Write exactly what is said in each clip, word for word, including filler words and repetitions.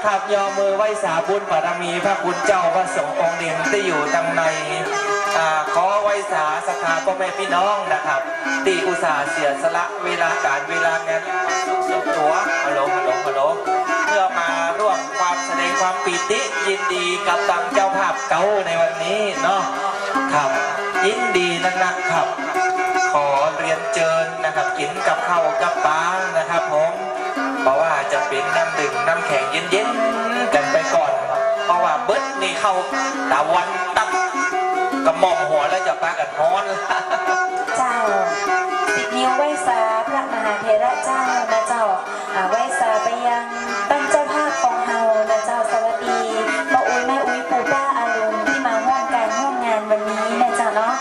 ครับ ยอมมือไหว้สาบุญบารมีพระคุณเจ้าพระสงฆ์องค์เด่นตี้อยู่ตังใน อ่า ขอไหว้สาศรัทธาป้อแม่ปี้น้องนะครับ ตี้อุตส่าห์เสียสละเวลาก๋านเวลางานสุดตั๋ว ฮัลโหล ฮัลโหล ฮัลโหล เพื่อมาร่วมความแสดงความปีติยินดีกับตังเจ้าภาพเก่าในวันนี้เนาะ ครับ ยินดีนักๆ ครับ ขอเรียนเจิญนะครับ กิ๋นกับข้าวกับป๋านะครับผม บ่ว่าจะเป๋นน้ำดื่มน้ำแข็งเย็นๆ กั๋นไปก่อน เพราะว่าเบิดนี่เข้าตะวันตักกระหม่อมหัวแล้วจะปากั๋นฮ้อน เจ้า สิบนิ้วไหว้สาพระมหาเถระเจ้านะเจ้า อ่า ไหว้สาไปยังตังเจ้าภาพของเฮานะเจ้า สวัสดีป้ออุ๊ยแม่อุ๊ยปู่ป้าอาลุงตี้มาฮ่วมก๋านฮ่วมงานวันนี้นะเจ้าเนาะ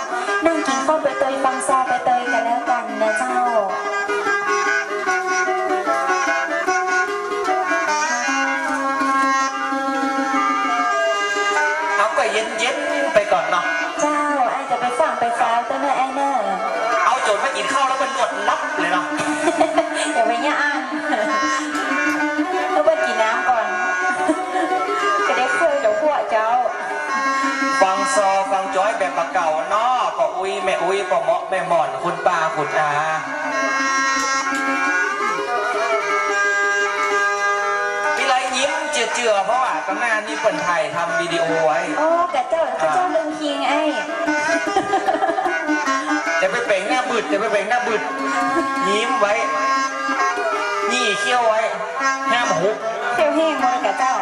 นั่งกิ๋นข้าวไปตวยฟังซอไปตวยกั๋นแล้วกั๋นนะเจ้า เอาก็เย็นๆ ไปก่อนเนาะ เจ้า อ้ายจะไปฟั่งไปฟ้าวเต้อเน่ออ้ายเน่อ เอาโจ๋นมากิ๋นข้าวแล้วมันนวดนับเลยเนาะ อย่าไปเยียะอั้น เอาเปิ้นกิ๋นน้ำก่อน จะได้ค่อยเดี๋ยวพวกเจ้า ฟังซอฟังจ๊อยแบบบ่าเก่าเนาะ ป้ออุ๊ยแม่อุ๊ย ป้อเมาะแม่หม่อน คุณป้าคุณอา วิไลยิ้มเจือๆ เพราะว่าตังหน้านี่เปิ้นถ่ายทำวิดีโอไว้ อ๋อ กะเจ้า กะเจ้าลืมคิงไอ้ จะไปเป๋งหน้าบึด จะไปเป๋งหน้าบึด ยิ้มไว้ หยี่เขี้ยวไว้ ห้ามหุบ เขี้ยวแห้งหมดกะเจ้า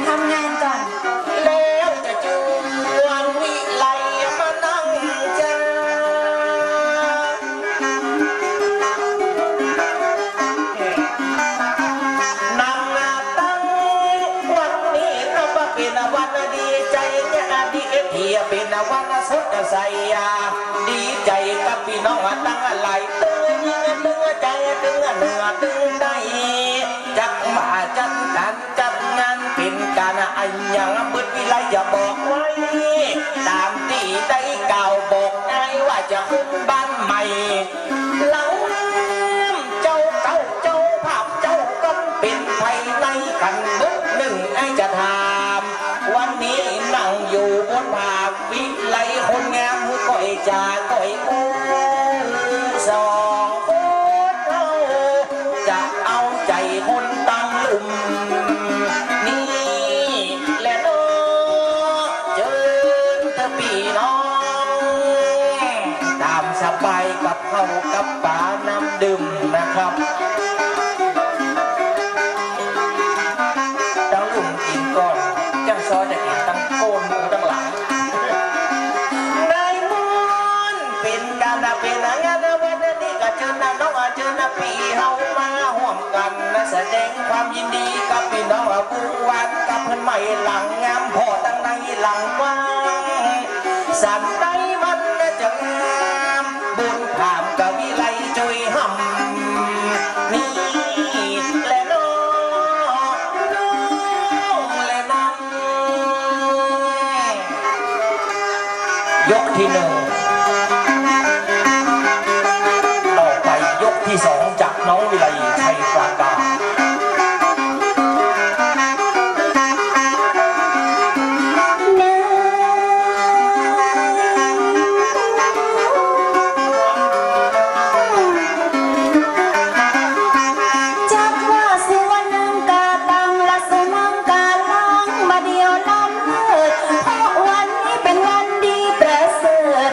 ทำงานก่อน แล้วจะจวนวิไลมานั่งจ้า นั่งตั้งวันนี้นับว่าเป๋นวันดีใจ๋เนี่ย ดีเอสทีเป๋นวันสดใส ดีใจ๋กับปี้น้องตังหลาย ตึงตึงใจ๋ตึงเนื้อตึงใด จักมาจัดก๋าน จัดงานเป๋นก๋านอะหยัง เบิดวิไลจะบอกไว้ ต๋ามตี้ได้กล่าวบอกไอ้ว่าจะขึ้นบ้านใหม่ หลังเจ้าเก่าเจ้าภาพเจ้าก็เป๋นไผในกั๋นเบิดนึ่ง ไอ้จะถาม วันนี้นั่งอยู่บนผา วิไลคนงามหื้อก้อยจ๋าก้อยอู้สองคนเฮา จะเอาใจ๋คนตังลุ่มนี่แหละเนาะ เจิญเต๊อะปี้น้อง ต๋ามสบายกับข้าวกับป๋าน้ำดื่มนะครับ ตังลุ่มกิ๋นก่อน จั้งซ้อจะกิ๋นตังโก้นตังหลัง ได้ม่วนเป๋นก๋านเป๋นงานวันนี้ก็เจิญน้อง เจิญปี้เฮามาฮ่วมกั๋นแสดงความยินดีกับปี้น้อง ผู้วันกับเปิ้นใหม่หลังงามผ่อตังในหลังกว้าง สันใดมันจะงาม บุญผามกับวิไลจ้วยฮ่ำ นี่แหละเนาะ น้องและน้อง ยกตี้นึ่ง ต่อไปยกตี้สองจากน้องวิไลชัยปราการ จักว่าสุวรรณังคาตัง และสุมังคลัง บ่าเดี่ยวล้ำเลิศ เพราะวันนี้เป๋นวันดีประเสริฐ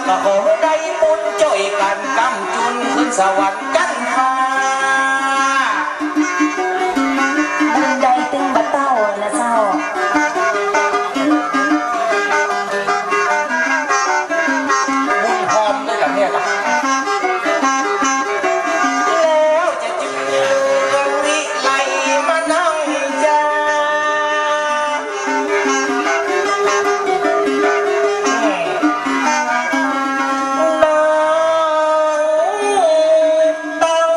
ก็ขอหื้อได้บุญจ้อยกั๋นกำจุนขึ้นสวรรค์จั๊นฟ้า บุญใดตึงบ่เต้านะเจ้า บุญพร้อมด้วยกั๋นเนี่ยนะ แล้วจะจึงวิไลมานั่งจา ตัง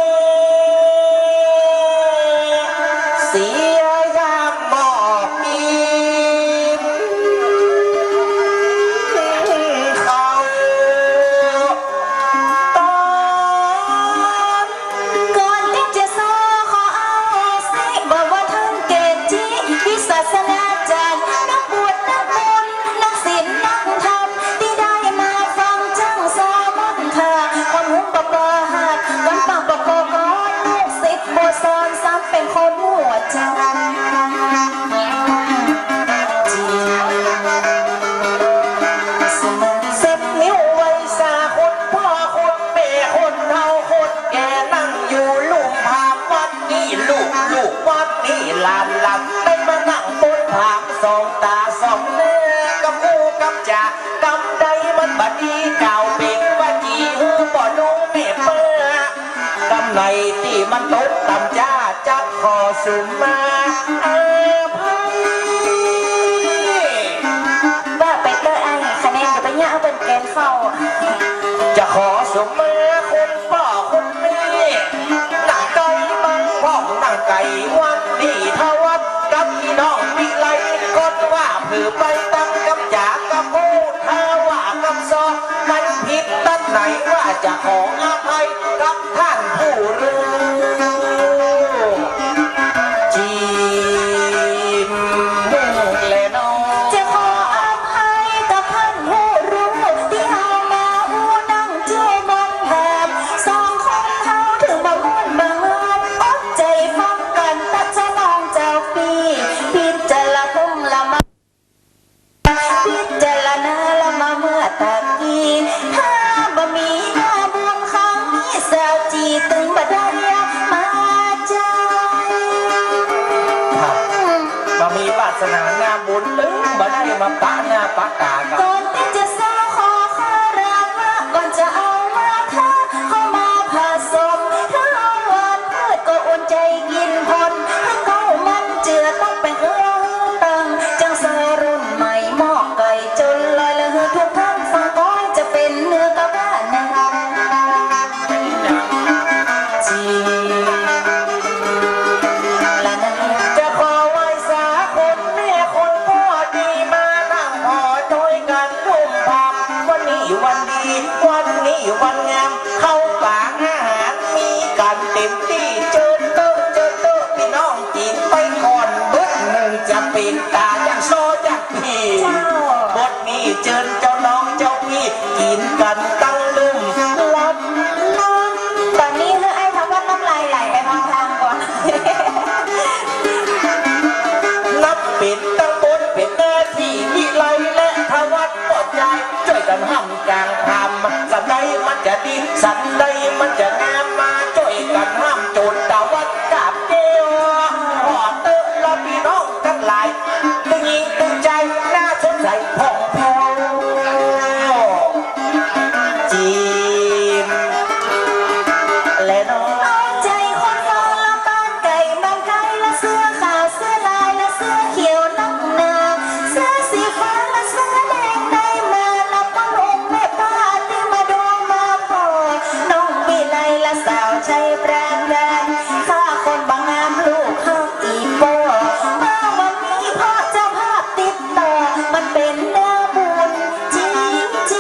เสียยามหมอกกิ๋นข้าวตอน ก่อนตี้จะสอขอเอาสิ บ่ว่าตึงเกจิ วิสัชนาจารย์ นักบวช นักบุญ นักศีล นักธรรม ตี้ได้มาฟังจั้งสามัคคา ความฮู้บ่ปราศ กำปากบ่ปราศ ลูกศิษย์บ่สอน ซ้ำเป๋นคนหัวจ๋า สิบนิ้วไหว้สาคนป้อคนแม่คนเฒ่าคนแก่ นั่งอยู่ลุ่มผางวัดนี้ ลูกๆ วัดนี้ หลานๆ ได้มานั่งบนผาง สองต๋าสองแล กำอู้กำจ๋า กำใดมันบ่ดี กล่าวเป๋นวจี หื้อป้อลุงแม่ป้า กำไหนตี้มันตกต่ำจ๊า จะขอสุมาอภัย ว่าไปเต๊อะไอ้ คะแนนจะไปเยียะเอาเป๋นแกนเข้า จะขอสุมาคนป้อคนแม่ นั่งใก้บั้งพ่องนั่งไก๋ วันนี้ทวัดกับปี้น้องวิไล ก่อนว่าเผลอไป ตั้งกำจ๋ากำอู้ ถ้าว่ากำสอน มันผิดตั๊งไหน ว่าจะขออภัยกับต้านผู้ฮู้ จีนแลน้อ จะขออภัยกับต้านผู้ฮู้ ตี้เฮามาอู้นั่งเจ้ามันแถม สองคนเฮาเถิงบ่ม่วนบ่งาม อดใจ๋ฟังกั๋นเต๊อะเจ้าน้องเจ้าปี้ พิจารณาละมา พิจารณาละมาเมื่อตะกี้ ถ้าบ่มีหน้าบุญครั้งนี้ สาวจีนตึงบ่ได้มาจอย ครับ บ่มีวาสนาหน้าบุญ ตึงบ่ได้มาปะหน้าปะต๋ากั๋น ก่อนตี้จะสอขอคารวะ ก่อนจะเอาวาทะเข้ามาผสม ถ้าวันเกิดก็อุ่นใจ๋ กิ๋นผ่อน หื้อเก๊ามันเจือ ต้องเป๋นเอื้อหื้อตัง จั้งสาวรุ่นใหม่ มอกไก่จนลอย และหื้อทุกท่านฟังก้อย จะเป๋นเนื้อเก๊าบ้านนา จีนละนะ จะขอไหว้สาคนแม่คนป้อตี้มานั่งหอจ้อยกั๋นลุ่มผาง วันนี้วันดี วันนี้วันงาม ข้าวป๋าอาหารมีกั๋นเต๋มตี้ เจิญเต๊อะ เจิญเต๊อะ ปี้น้องกิ๋นไปก่อน เบิดนึ่งจะเป๋นต๋าอย่างซ้ออย่างผี เจ้า บดนี้เจิญเจ้าน้องเจ้าปี้กิ๋นกั๋นตังลุ่ม หลับนอน ต๋อนนี้หื้อไอ้ทวัดน้ำลายไหลไปพลางๆ ก่อน นับเป๋นตังบุญเป๋นหน้าตี้วิไลและทวัด ป้อจาย จ้อยกั๋นห้ำ ก๋างผาม สันใดมันจะดี สันใดมันจะงาม มาจ้อยกั๋นห้ำ โจรตะวัดกาบเกี้ยว ขอเต๊อะละปี้น้องตังหลาย ตึงหญิงตึงจาย หน้าสดใสผ่องแผ้ว จีน แลน้อ เอาใจ๋คนเฝ้าละบ้านไก๋บ้านไก๋ ละเสื้อขาวเสื้อลาย ละเสื้อเขียวนักหนา เสื้อสีฟ้า ละเสื้อแดง ได้มาละป้อลุงแม่ป้า ตี้มาดูมาผ่อ น้องวิไลละสาวชัยปราการ ข้าคนบ่งามลูกฮัก ตี้ป้อ มาวันนี้เพราะเจ้าภาพติดต่อ มันเป๋นเนื้อบุญจริงๆ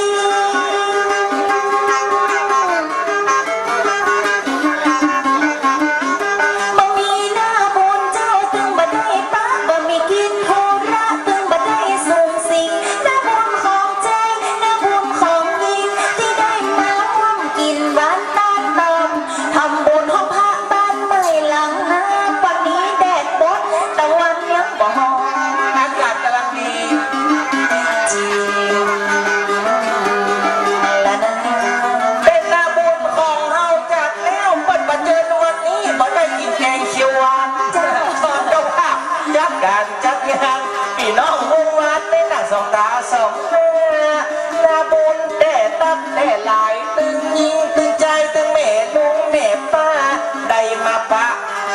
บ่มีเนื้อบุญเจ้าตึงบ่ได้ปะ บ่มีกิจธุระตึงบ่ได้สุงสิง เนื้อบุญของจาย เนื้อบุญของญิง ตี้ได้มาร่วมกิ๋นหวานต้านตอบ ทำบุญฮอด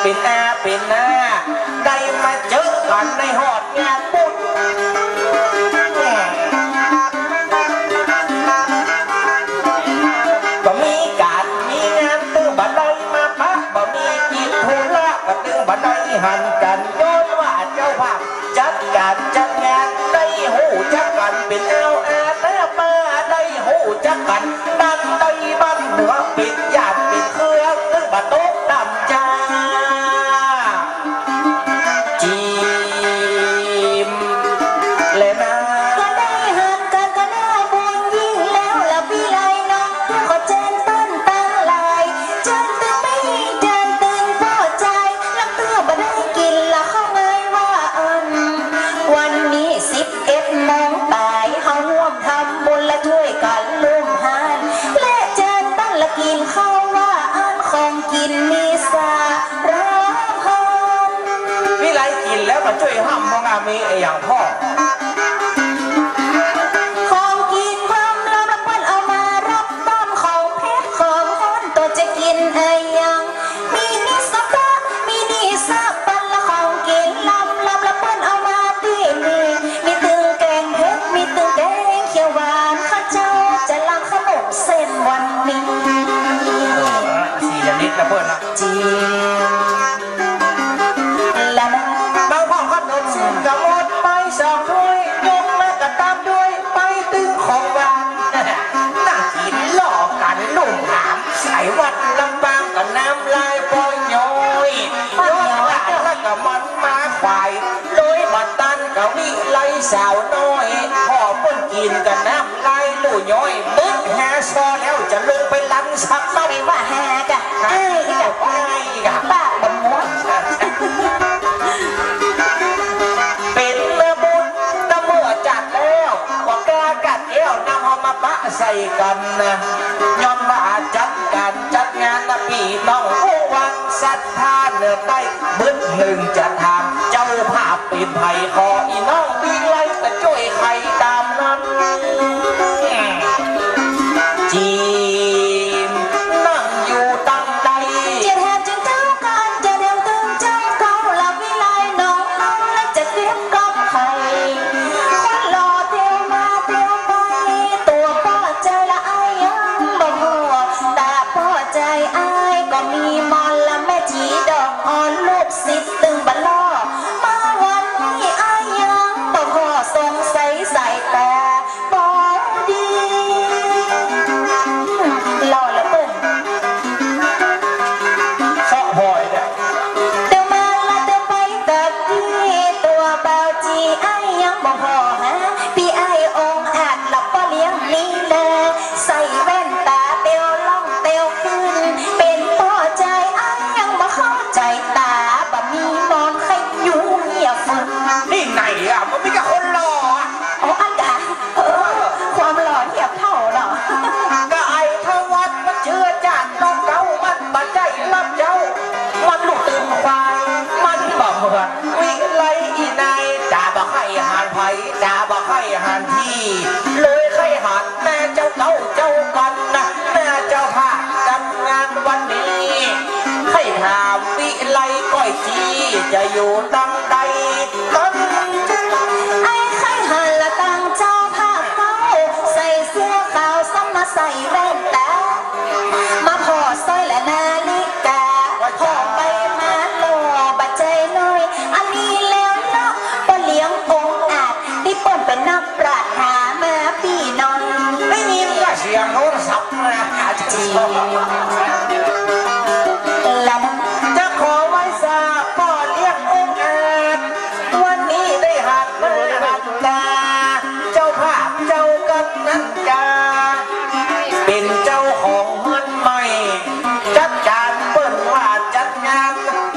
เป๋นอาเป๋นน้า ได้มาเจอกั๋นในฮอดงานบุญ บ่มีก๋านมีงานตึงบ่ได้มาปะ บ่มีกิจธุระก็ตึงบ่ได้หันกั๋น ย้อนว่าเจ้าภาพ จัดก๋านจัดงาน ได้ฮู้จักกั๋นเป๋นอ้าวอาน้าป้า ได้ฮู้จักกั๋น บ้านใต้บ้านเหนือ เป๋นญาติเป๋นเคือง ตึงบ่ตกต่ำจ้า จีม และนะ ก็ได้หันกั๋นก็น่าบุญยิ่งแล้วละวิไลน้อง ขอเจิญต้อนตังหลาย เจิญตึงปี้ เจิญตึงป้อจาย ลำเตื้อบ่ได้กิ๋นละข้าวไม้ว่าอั้น วันนี้สิบเอ็ดโมงปาย เฮาฮ่วมทำบุญและจ้วยกั๋นลุ่มฮ้าน และเจิญต้อนละกิ๋นข้าวว่าอั้น ของกิ๋นมีสารพัด วิไลกิ๋นแล้วมาจ้วยฮ่ำ มองอามีอะหยังพ่อง ของกิ๋นพร้อมลำละเปิ้นเอามารับต้อน ของเผ็ดของฮ้อน ตั๋วจะกิ๋นอะหยัง มีนี่สะปะ มีนี่สะปัน ละของกิ๋นลำลำละเปิ้นเอามาตี้นี่ มีตึงแกงเผ็ด มีตึงแกงเขียวหวาน ข้าเจ้าจะลำขนมเส้นวันนี้ เออ สี่ชนิดนะเปิ้นนะ จีน ละนะ เบาของขนมเส้นก็หมดไปสองถ้วย ยกมาก็ตามด้วยไปตึงของหวาน นั่งกิ๋นล้อกั๋นลุ่มหาม สายวัดลำปางก็น้ำลายปอยย้อย ย้อนว่าแล้วก็มันมาขวาย โดยบ่ตันก็วิไลสาวน้อย พ่อเปิ้นกิ๋นก็น้ำลายลู่ย้อย เบิดห้าซอแล้วจะลงไปลันสักหน่อย ไปว่าหากะ อ้ายอีกอะ อ้ายอีกอะ ปากบ่มด เป๋นบุญนะเมื่อจัดแล้ว ก็กล้ากัดแก้วนำเอามาปะใส่กั๋นนะ ย้อนว่าจัดก๋านจัดงานนะ ปี้น้องผู้หวังศรัทธาเหนือใต้ บึดนึ่งจะถามเจ้าภาพเป๋นใผ ขออี่น้องวิไลก็จ้วยไขตามนั้น จีนนั่งอยู่ตังใด เจียแถมจึงเจ้าก๋าน เจียแถมตึงเจ้าเก่า ละวิไลน้องเฮาและจะเก็บกำไข คนหล่อเตียวมาเตียวไป ตั๋วป้อจายละอ้ายยังบ่ฮู้ ต๋าป้อจายอ้ายก็มีมอน ละแม่จี๋ดอกอ่อน ลูกศิษย์ตึงบ่หล่อ มาวันนี้อ้ายยังบ่ฮู้ สงสัยสายต๋า บ่ดี หล่อเหลือเกิน เซาะบ่อยเนี่ย เตียวมาละเตียวไปกับตี้ ตั๋วบ่าวจี๋อ้ายยังบ่ผ่อหา ปี้อ้ายองอาจละป้อเลี้ยงนี้แล ใส่แว่นต๋าเตียวล่องเตียวขึ้น เป๋นป้อจายอ้ายยังบ่เข้าใจ๋ต๋า บ่มีมอนใค่อยู่เหียฝึน นี่ไหนอะ มันมีแต่คนหล่ออะ อ๋อ อันกะ เออ ความหล่อเทียบเท่าเนาะ ก็ไอ้ทวัฒน์มันเจื้อจานน้องเก่า มันบ่ใจ้รับเจ้า มันลูกตื่นควาย มันบ่เหมือนวิไลอี่นาย ต๋าบ่ใค่หันใผ ต๋าบ่ใค่หันตี้ เลยใค่หันหน้าเจ้าเก่าเจ้ากั๋นนะ หน้าเจ้าภาพกับงานวันนี้ ใค่ถามวิไลก้อยจี๋ จะอยู่ตังใด มัน ไอ้ใค่หันละตังเจ้าภาพเก่า ใส่เสื้อขาวซ้ำมาใส่แว่นต๋า มาผ่อสร้อยและนาฬิกา ผ่อไปมาหล่อบ่ใจ้น้อย อันนี้แล้วเนาะ ป้อเลี้ยงองอาจ ตี้เปิ้นเป๋นนักปราชญ์หามาปี้น้อง ได้ยินก็เสียงโทรศัพท์นะ จี๋ ละนะ จะขอไหว้สาป้อเลี้ยงองอาจ วันนี้ได้หันหน้าหันต๋า เจ้าภาพเจ้ากั๋นนั้นกา เป๋นเจ้าของเฮือนใหม่ จัดก๋านเปิ้นว่าจัดงาน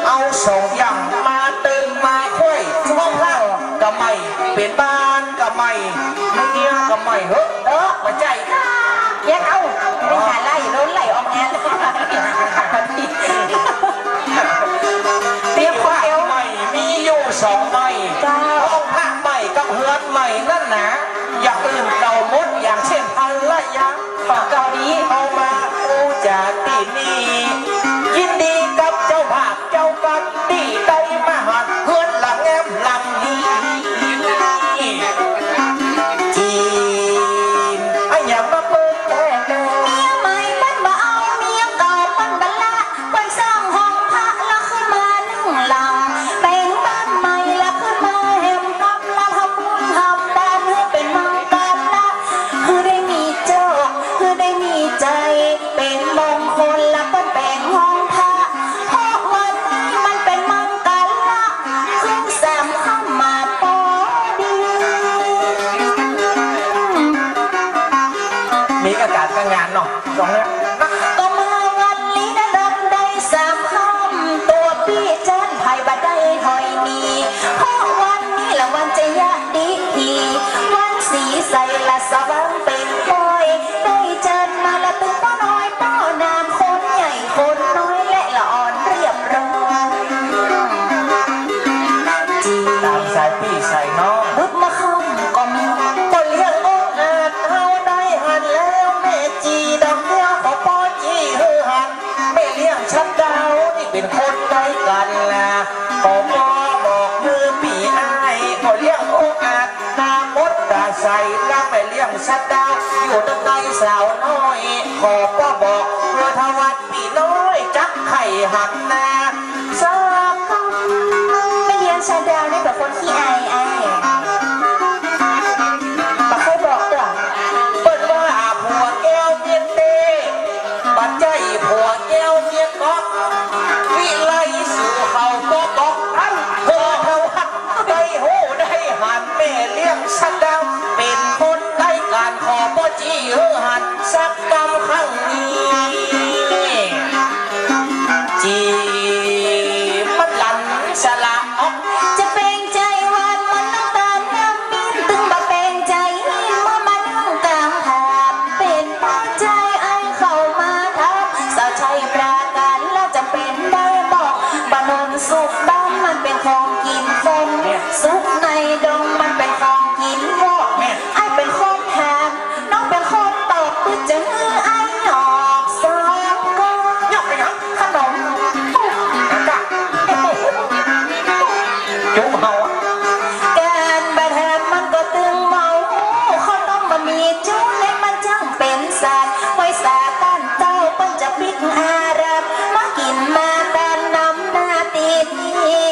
เอาสองอย่างมาตึงมาค่อย ห้องพักก็ใหม่ เป๋นบ้านก็ใหม่ เมียก็ใหม่ เฮ้อ เออ บ่ใจ้ เมียเก่า ไปหาไล่ โดนไล่ออกงาน เมียเก่า ใหม่ มีอยู่สองใหม่ เจ้า ห้องพักใหม่กับเฮือนใหม่นั้นนะ อย่างอื่นเก่าหมด อย่างเช่นภรรยา ของเก่าดี เอามาปู๋จ๋าตี้นี่ ยินดีกับเจ้าภาพเจ้า ปัดตี้ได้มาหันเฮือนหลังงามหลังดี จีน อะหยังมาเปิ้นแลแล เมียใหม่เปิ้นบ่เอา เมียเก่าเปิ้นบ่ละ เปิ้นสร้างห้องพระละขึ้นมานึ่งหลัง แต่งบ้านใหม่ละขึ้นมาแหมกำละทำบุญทำตานหื้อเป๋นมังคละ หื้อได้มีโจค หื้อได้มีชัย เป๋นมงคลละเปิ้นแต่งห้องพระ เพราะวันนี้มันเป๋นมังคละ ขึ้นสามค่ำมาปอดี มีกะก๋านกะงานเนาะ สองเนี่ย ก็มาวันนี้นะดำได้สามค่ำ ตั๋วปี้จั้นไผบ่ได้ถอยหนี เพราะวันนี้ละวันจะยะดี วันสีใสละสว่างเป๋นปอย ได้จั้นมาละตึงป้อน้อยป้อนาม คนใหญ่คนน้อยและละอ่อนเรียบร้อย จีน ต๋ามสายปี้สายน้อง บึบมาค่ำก็มี ก็เลี้ยงองอาจเฮาได้หันแล้ว แม่จีนดำเดียวขอป้อจี้หื้อหัน แม่เลี้ยงชัดดาวนี่เป๋นคนใดกั๋นละ ขอป้อบอกหื้อปี้อ้าย ก็เลี้ยงองอาจ ต๋ามดต๋าใส ละแม่เลี้ยงชัดดาว อยู่ตรงในสาวน้อย ขอป้อบอกเพื่อทวัดปี้น้อย จักใค่หันนา สักกำ แม่เลี้ยงชัดดาวนี่เป๋นคนขี้อาย อ้าย บ่ใค่บอกตั๋ว เปิ้นว่าผัวแก้วเมียเต้ บ่ใจ้ผัวแก้วเมียก๊อก วิไลสู่เขาบ่บอก อันเพื่อทวัดได้ฮู้ได้หัน แม่เลี้ยงชัดดาวเป๋นคนใดกั๋น ขอป้อจี้หื้อหันสักกำครั้งนี้ จีน มันหลั่นสละออก จะเป๋นใจ๋หวานเหมือนน้ำต๋าลน้ำมิน ตึงบ่เป๋นใจ๋หินเมื่อมานึ่งก๋างถาด เป๋นป้อใจ๋อ้ายเข้ามาถาม สาวชัยปราก๋านละจ๋ำเป๋นได้บอก บ่าโนนสุกบ้านมันเป๋นของกิ๋นคน สุกในดงมันเป๋นของกิ๋นวอก อ้ายเป๋นคนถาม น้องเป๋นคนตอบ ปื๊ดจะหื้ออ้ายหยอกสองก้อน หยอกไปหยัง ขนม จุ๊บเฮาอะ ก๋านบ่ถามมันก็ตึงเมา ข้าวต้มบ่มีจุ๊บ เล็กมันจั้งเป๋นสัตว์ ไว้สาต้านเต้า เปิ้นจะปิ๊กอารับ มากิ๋นมาตานนำหน้าตี้นี้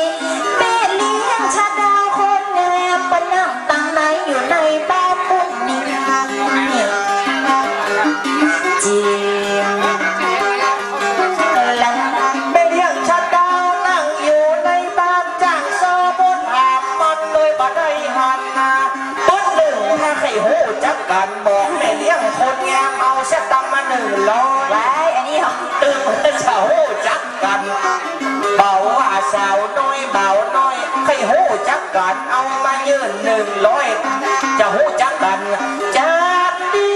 แม่เลี้ยงชัดดาวคนงาม เปิ้นนั่งตังในอยู่ในบ้านปุ้นนี้ จีน แม่เลี้ยงชัดดาวนั่งอยู่ในบ้าน จ้างซอบุญหาบมันเลยบ่ได้หันนา ปื๊ดนึ่ง ถ้าใค่ฮู้จักกั๋น บอกแม่เลี้ยงคนงาม เอาสักตางค์มานึ่งร้อย ว้าย อันนี้เหรอ ตึงจะฮู้จักกั๋น บ่าวว่าสาวน้อย บ่าวน้อย ใค่ฮู้จักกั๋น เอามายื่นนึ่งร้อย จะฮู้จักกั๋น จักดี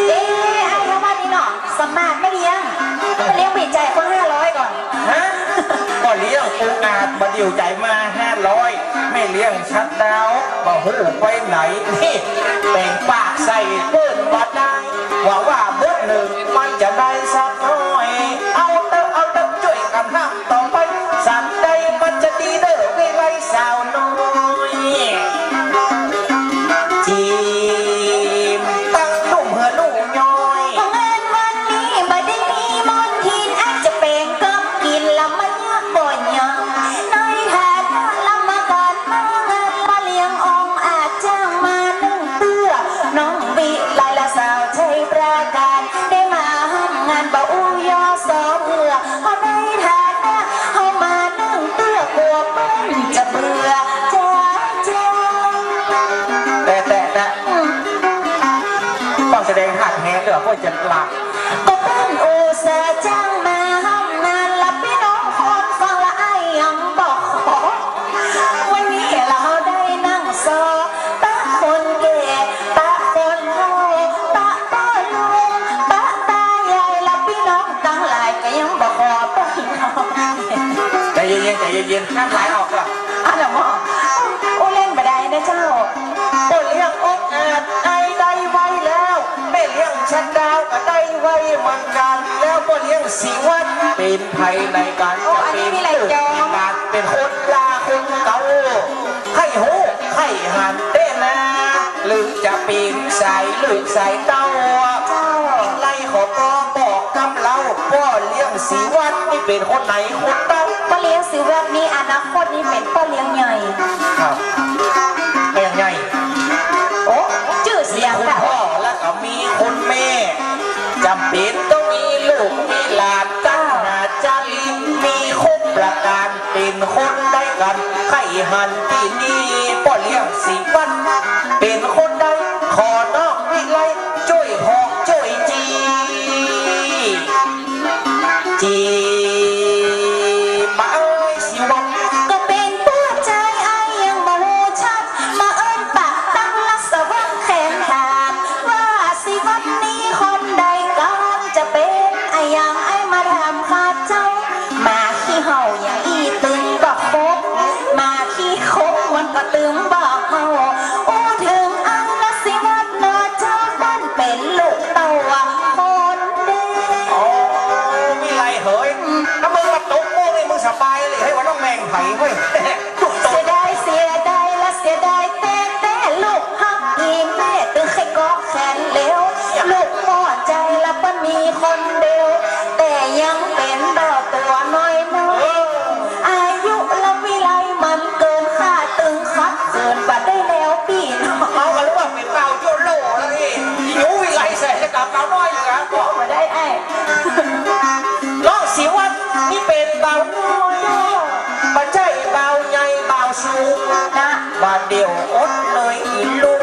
เอ๊ะ ไอ้ชาวบ้านนี่เนาะ สมมาตรแม่เลี้ยง เลี้ยงปี๋ใจ๋คนห้าร้อยก่อน ฮะ ก็เลี้ยงองอาจบ่ดีใจ๋มาห้าร้อย แม่เลี้ยงชัดดาว บ่ฮู้ไปไหน นี่ แต่งปากใส่เปิ้นบ่ได้ ว่าว่าเบิดนึ่งมันจะได้สักน้อย เอาเต๊อะ เอาเต๊อะ จ้วยกั๋นห้ามต่อไป สันใดมันจะดีเด้อ วิไลสาวน้อย จีน ตั้งหนุ่มเหือหนุ่มย้อย บังเอิญวันนี้บ่ได้มีมนต์ทิน อาจจะแป๋งกำกิ๋นละมันยากบ่หยัง ในฐานะละมาก๋านมางาน มาเลี้ยงองอาจจ้างมานึ่งเตื้อ น้องวิไลละสาวชัยปราก๋าน ได้มาฮ่ำงานบ่อู้ย่อสอเหื่อ เพราะในฐานะเฮามานึ่งเตื้อ กั๋วเปิ้นจะเบื่อจ้าจ้า แต่ แต่ แต่ อืม ต้องแสดงท่าแท้ด้วย เปิ้นจะหลับ ก็เปิ้นอุตส่าห์จ้างมาฮ่ำงาน ละปี้น้องคนฟังละอ้ายยังบ่ขอ วันนี้ละเฮาได้นั่งซอ ปะคนแก่ ปะคนเฒ่า ปะป้อลุง ปะตายาย ละปี้น้องตังหลายก็ยังบ่ขอเปิ้นน้อย ใจเย็นๆ ใจเย็นๆ น้ำลายออกละ อ้าวเหรอหมอ อู้เล่นบ่ได้นะเจ้า ป้อเลี้ยงองอาจไอ้ได้ไว้แล้ว แม่เลี้ยงชัดดาวก็ได้ไว้เหมือนกั๋น แล้วป้อเลี้ยงศรีวัฒน์เป๋นใผในก๋าน โอ้ จะ อันนี้ เป๋น มีหลายจอ ฮู้ ใค่หันแต๊นา หรือจะเป๋นสายลูกสายเต้า เจ้า วิไลขอป้อบอกกำเล่า ป้อเลี้ยงศรีวัฒน์นี่เป๋นคนไหนคนเต้า ป้อเลี้ยงศรีวัฒน์นี่อนาคตนี่เป๋นป้อเลี้ยงใหญ่ ครับ เป๋นใหญ่ โอ้ จื้อเสียง มีคุณ ค่ะ ป้อ แล้วก็มีคุณแม่ จ๋ำเป๋นต้องมีลูกมีหลาน เจ้า ตั๊งห้าจ๋าลี มีครบประก๋าน เป๋นคนใดกั๋น ใค่หันตี้นี่ ป้อเลี้ยงศรีวัฒน์ เป๋นคนใด ขอน้องวิไลจ้วยบอกจ้วยจี จีบ มาเอ้ยศรีวัฒน์ ก็เป๋นป้อจาย อ้ายยังบ่ฮู้ชัด มาเอิ้นปากตั๊งลักษณะแขนถาม ว่าศรีวัฒน์นี่คนใดกั๋น จะเป๋นอะหยังอ้ายมาถามข้าเจ้า หมาขี้เห่าอย่างอี้ตึงบ่คบ หมาขี้คบมันก็ตึงบ่เห่า อู้เถิงอ้ายลักษณะเนาะเจ้า เปิ้นเป๋นลูกเต้าอะคนเดียว โอ้ วิไลเหย ถ้ามึงมาตกม่วงนี่มึงสบายเลย ให้ว่าน้องแมงไผเว้ย เสียดาย เสียดายละเสียดายแต๊ๆ ลูกฮักอี่แม่ตึงใค่เกาะแขนเหลว ลูกป้อจายละเปิ้นมีคนเดียว แต่ยังเป๋นบ่าตั๋วน้อยๆ เออ อายุละวิไลมันเกินข้าตึงขัดเขินบ่ได้แล้วปี้น้อง เอากะรู้ว่าเป๋นบ่าวโจโล่แล้วนี่ หิววิไลใส่จะกลับบ่าวน้อยอยู่นะ บ่ได้อ้าย น้องศรีวัฒน์นี่เป๋นบ่าวน้อย บ่ใจ้บ่าวใหญ่บ่าวสูงนะ บ่าเดี่ยวอดเลยอี่ลุง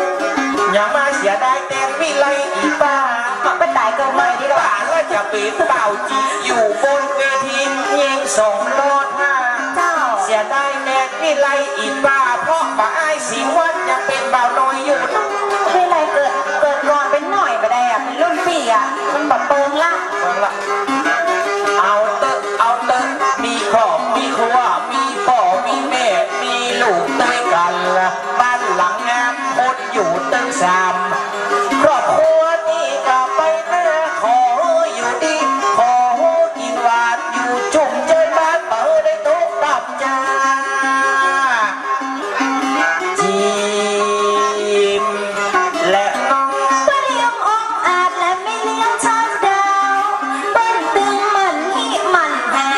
อย่ามาเสียดายแตนวิไลอี่ป้า ไปต๋ายเกิดใหม่ดีกว่า ป้าแล้วจะเป๋นบ่าวจี๋อยู่บนเวที แยงสองล้อท่า เจ้า เสียดายแตนวิไลอี่ป้า เพราะบ่าอ้ายศรีวัฒน์ยังเป๋นบ่าวน้อยอยู่นะ วิไลเกิด เกิดก่อนไปหน่อยบ่ได้อะ เป๋นรุ่นปี้อะ มันบ่เปิงละ เปิงละ เอาเต๊อะ เอาเต๊อะ มีครอบมีครัว มีป้อมีแม่ มีลูกตวยกั๋นละ บ้านหลังงาม คนอยู่ตึงสาม ครอบครัวนี่ก็ไปหน้า ขออยู่ดี ขอกิ๋นหวาน อยู่จุ่มเจินบ้าน บ่ได้ตกต่ำจ้า จีม และน้อง ป้อเลี้ยงองอาจและแม่เลี้ยงชาดดาว เปิ้นตึงหมั่นหิหมั่นหา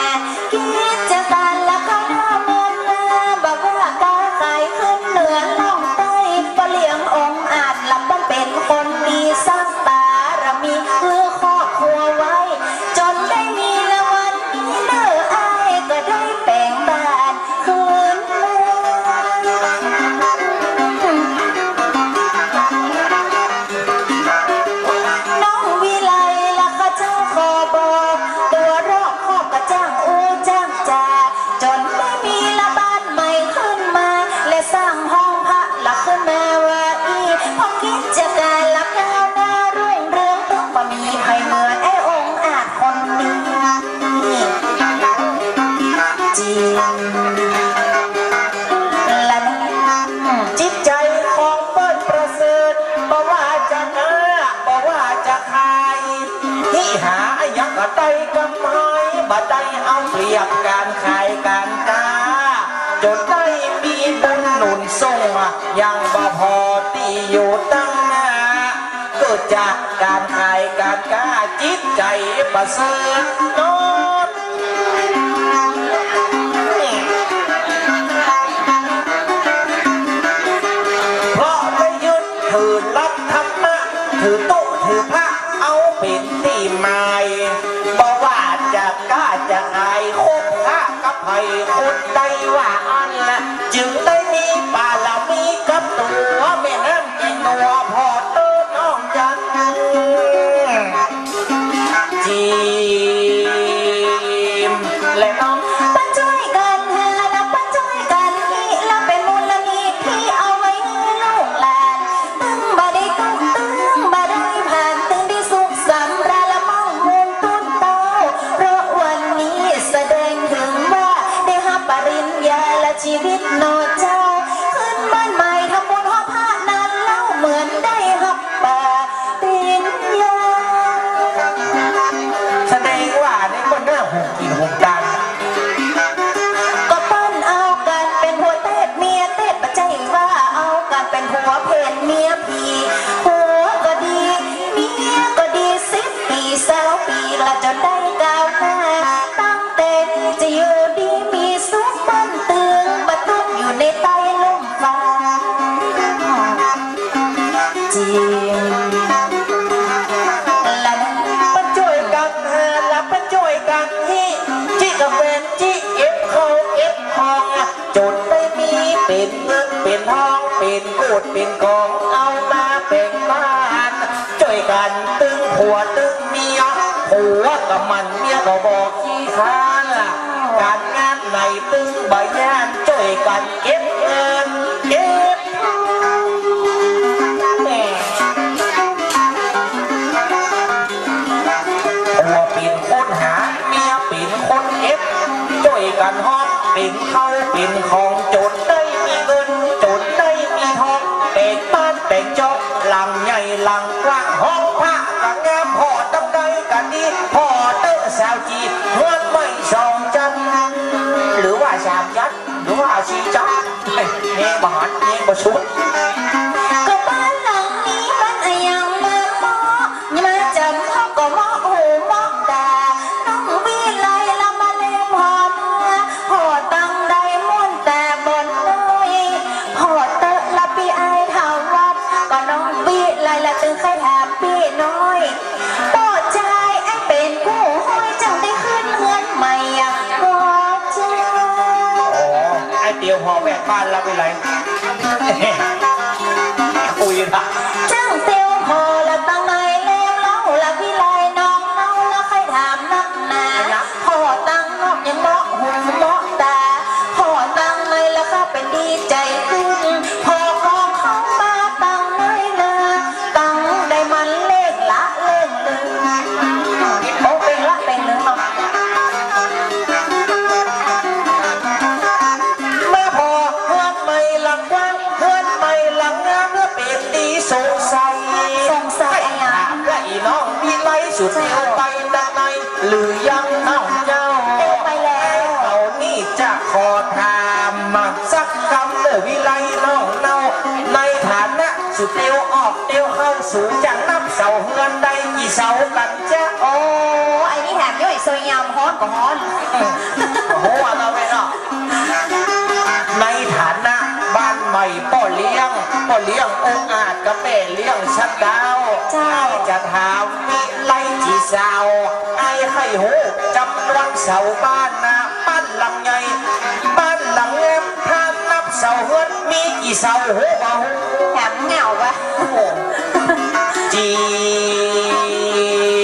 กิจก๋านละก้าวหน้าเมินมา บ่ว่าก้าขายขึ้นเหนือล่องใต้ ป้อเลี้ยงองอาจละเปิ้นเป๋นคนดี สร้างบารมีหื้อครอบครัวไว้ จ๋นได้มีละวันนี้เน่อ อ้ายก็ได้แป๋งบ้าน คืนมา น้องวิไลละข้าเจ้าขอบอก ตั๋วรอบคอบกระจ่างอู้จ่างจ๋า จ๋นได้มีละบ้านใหม่ขึ้นมา และสร้างห้องพระละขึ้นมาว่าอี้ เพราะกิจก๋านละก้าวหน้ารุ่งเรือง ตึงบ่มีใผเหมือนไอ้องอาจคนนี้ จีม และจิตใจ๋ของเปิ้นประเสริฐ บ่ว่าจะก้า บ่ว่าจะขาย หิหาอะหยังก็ได้กำไร บ่ได้เอาเปรียบก๋านขายก๋านก้า จ๋นได้มีบุญหนุนส่ง ยังบ่พอตี้อยู่ตังหน้า เกิดจากก๋านขายก๋านก้า จิตใจ๋ประเสริฐโนด เพราะได้ยึดถือหลักธรรมะ ถือตุ๊ถือพระเอาเป๋นตี้หมาย บ่ว่าจะก้าจะขาย คบค้ากับใผ คนใดว่าอั้นละ จึงได้มีบารมีกับตั๋วแม่น้ำ อีกหนัวพอเต๊อะน้องจัน จีม และน้อง ปะจ้อยกั๋นหา และปะจ้อยกั๋นหิ และเป๋นมูลนิธิเอาไว้หื้อลูกหลาน ตึงบ่ได้ตุ๊กข์ ตึงบ่ได้ผ่าน ตึงได้สุขสำราญละมั่งมูลጡนเต้า เพราะวันนี้แสดงเถิงว่าได้ฮับปริญญา และชีวิตหน่อเจ้า ขึ้นบ้านใหม่ทำบุญหอพระนั้นเล่า เหมือนได้ฮับปริญญา แสดงว่าในเปิ้นหน้าห่มกิ๋นห่มตาน ก็เปิ้นเอากั๋นเป๋นผัวเต๊ดเมียเต๊ด บ่ใจ้ กู๊ดเป๋นก๋อง เอามาแป๋งบ้าน จ้วยกั๋นตึงผัวตึงเมีย ผัวก็หมั่น เมียก็บ่ขี้คร้าน ก๋านงานไหนตึงบ่ย้าน จ้วยกั๋นเก็บเงินเก็บทอง แหม ผัวเป๋นคนหา เมียเป๋นคนเก็บ จ้วยกั๋นฮ้อง เป๋นข้าวเป๋นของ จ๋นได้มีเงิน จ๋นได้มีทอง แป๋งบ้านแป๋งจ๊อก หลังใหญ่หลังกว้าง ห้องพระก็งาม ผ่อตำใดก็ดี ผ่อเต๊อะสาวจี๋ เฮือนใหม่สองจั๊น หรือว่าสามจั๊น หรือว่าสี่จั๊น เฮ้ย เฮงบ่หัน เฮงบ่สุด ก็บ้านหลังนี้มันอะหยังมาเหมาะ มาจ๋ำเฮาก็เหมาะหูเหมาะต๋า น้องวิไลละมาแลผ่อเนื้อ ผ่อตังใดม่วนต๋าบ่อนน้อย ผ่อเต๊อะละปี้อ้ายถาวร ก็น้องวิไลละตึงใค่ถามปี้น้อย ป้อจายไอ้เป๋นกู้ฮ้อย จั้งได้ขึ้นเฮือนใหม่อย่างก็เจ้า อ๋อ ไอ้เตียวผ่อแม่บ้านละวิไล คุยนะ จั้งเตียวผ่อละตังในแลเล่าละวิไล น้องเฮาละใค่ถามนักหนา อะหยัง ผ่อตังนอกยังเหมาะหูเหมาะต๋า ผ่อตังในละข้าเป๋นดีใจ๋ขึ้น ผ่อของเขามาตังในนา ตังใดมันเล่งละเล่งลืม โอ้ เป่งละเป่งลืมเนาะ มาผ่อเฮือนใหม่หลังกว้าง เฮือนใหม่หลังงาม และเป๋นดีสงสัย สงสัยอะหยัง ถามว่าอีน้องวิไลสุดเตียวไปตังใน หรือยังน้องเจ้า เตียวไปแล้ว เอานี่จะขอถามมาสักกำเน่อวิไลน้องเน่า ในฐานะสุเตียวออกเตียวเข้า สูจั่งนับเสาเฮือนได้กี่เสากั๋นจ๊ะ โอ้ ไอ้นี่แหมย่อยซอยยามฮ้อนก็ฮ้อน โอ้โห เอาละเว้ยเนาะ ในฐานะบ้านใหม่ป้อเลี้ยง ป้อเลี้ยงองอาจกับแม่เลี้ยงชัดดาว เจ้า จะถามวิไลจี๋สาว ไอ้ใค่ฮู้จ๋ำนวนเสาบ้านนะ บ้านหลังใหญ่ บ้านหลังงาม ถ้านับเสาเฮือนมีกี่เสาฮู้บ่ฮู้ แหมเหงาปะ โอ้ จี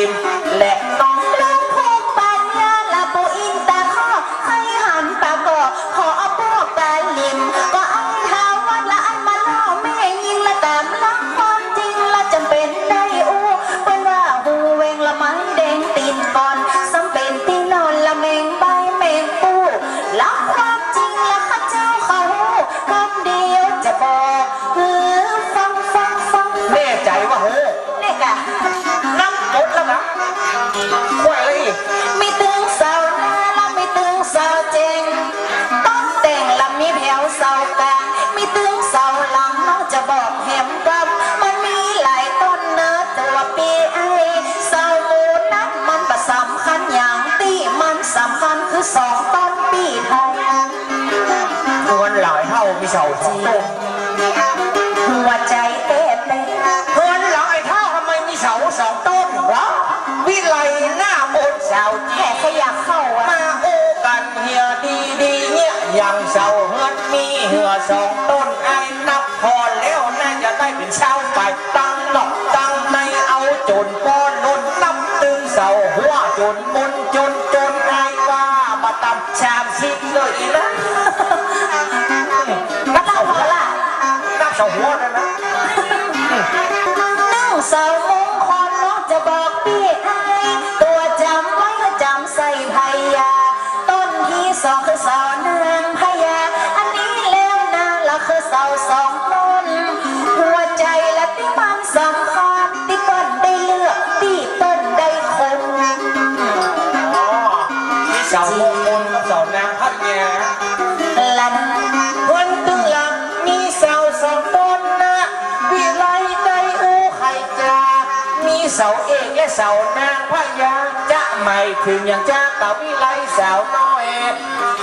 ม และน้อง ละภูปัญญา ละปู่อินตาข้อ ใค่หันปาก่อ ขอเอาพวกตาลิม ก็ไอ้ท้าววัดละอันมาล่อแม่ญิงละต๋ามหลักความจริงละจ๋ำเป๋นได้อู้ เปิ้นว่าฮูแวงละไม้แดงตี๋นก่อน ซ้ำเป๋นตี้นอนละแมงใบ้แมงปู หลักความจริงละข้าเจ้าเขาฮู้ กำเดียวจะบอกหื้อฟัง ฟัง ฟัง แน่ใจ๋ว่าฮู้ เนี่ยกะ นับหมดแล้วนะ ว่าอะไรอีก มีตึงเสาหน้า และมีตึงเสาเจ๋ง ต้นเต็ง และมีแผวเสากลาง มีตึงเสาหลัง น้องจะบอกแหมกำ มันมีหลายต้นเน่อตั๋วปี้ไอ้ เสาหมู่นั้นมันบ่สำคัญหยัง ตี้มันสำคัญคือสองต้นปี้เท่านั้น เฮือนหลายเฮามีเสาสองต้น หัวใจ๋เต้นเลย เฮือนหลังไอ้เฒ่าทำไมมีเสาสองต้นวะ วิไลหน้ามนต์สาวจี๋ แหมใค่อยากเข้าอะ มาอู้กั๋นเหียดีๆ เนี่ย อย่างเสาเฮือนมีเหียสองต้น ไอ้นับผ่อแล้วน่าจะได้เป๋นซาวไป ตังนอกตังในเอาจ๋นป้อนุ่น นับตึงเสาหัวจ๋นมนจ๋นจ๋น ไอ้ว่าบ่ต่ำ สามสิบเลยอีกนะ นับเสาหัว นับเสาหัวนั่นนะ นึ่งเสามงคลน้องจะบอกปี้ไอ้ ตั๋วจ๋ำไว้จ๋ำใส่พญา ต้นตี้สองคือเสานางพญา อันนี้แล้วนาละคือเสาสองต้น หัวใจ๋ละตี้มันสำคัญ ตี้เปิ้นได้เลือกตี้เปิ้นได้คน อ๋อ มีเสามงคลกับเสานางพญา ละนะ เฮือนตึงหลังมีเสาสองต้นนะ วิไลได้อู้ใค่จา มีเสาเอกและเสานางพญา จะหมายเถิงหยังจ๊ะ ต๋าวิไลสาวน้อย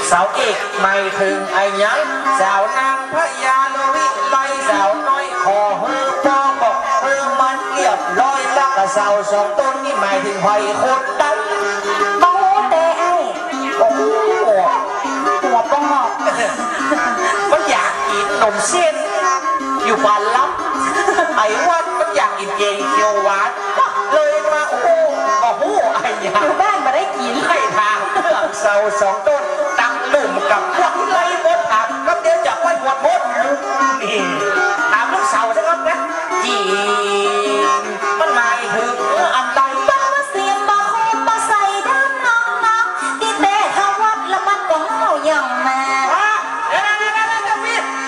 เสาเอกหมายเถิงอะหยัง เสานางพญา และวิไลสาวน้อย ขอหื้อป้อบอกหื้อมันเรียบร้อย แล้วก็เสาสองต้นนี้หมายเถิงใผคนตั๊ง บ่ฮู้แต๊ไอ้ โอ้โห หัวปะงอก มันอยากกิ๋นหนมเส้น มี อยู่บ้านลำ ไอ้วันมันอยากกิ๋นแกงเขียวหวาน เลยมา โอ้ บ่ฮู้อะหยัง อยู่บ้านบ่ได้กิ๋น ไอ้ถามเตื้องเสาสองต้น ตังลุ่มกับพวกไล่มดถาม กำเดียวจะไปหมดหมด นี่ ถามลูกเสาซะก่อนนะ จี๋ มันหมายเถิงอันใด บ่เสียมบ่คมบ่ใส่ด้ามนักๆ ตี้แต่ทวัดแล้วมันก็เง่ายังมา อ่ะ เดี๋ยวๆๆๆ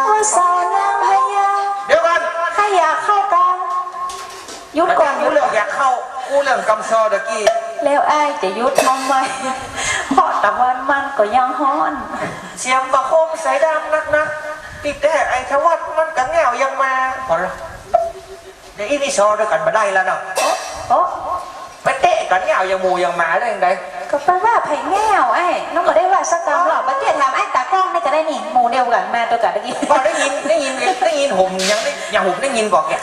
ๆ โอ้ย สอนนางพญา เดี๋ยวก่อน ใค่อยากเข้าก่อน หยุดก่อน กูเรื่องอยากเข้า กูเรื่องกำซอตะกี้ แล้วอ้ายจะหยุดทำไม เพราะตะวันมันก็ยังฮ้อน เสียมบ่คมใส่ด้ามนักๆ ตี้แต่ไอ้ทวัดมันก็เง่ายังมา พอละ เดี๋ยวอี้นี่ซอด้วยกั๋นบ่ได้แล้วเนาะ โอ๊ะ โอ๊ะ ไปเตะกั๋นเง่ายังหมูยังหมาได้ยังไง ก็ไปว่าใผเง่าไอ้ น้องบ่ได้ว่าสักกำหรอก บ่เตี้ยถามไอ้ตากล้องนี่ก็ได้นี่ หมู่เดียวกั๋นมาตวยกั๋นตะกี้ บ่ได้ยิน ได้ยิน ได้ยิน ผมยังได้ ยังผมได้ยินบอกแก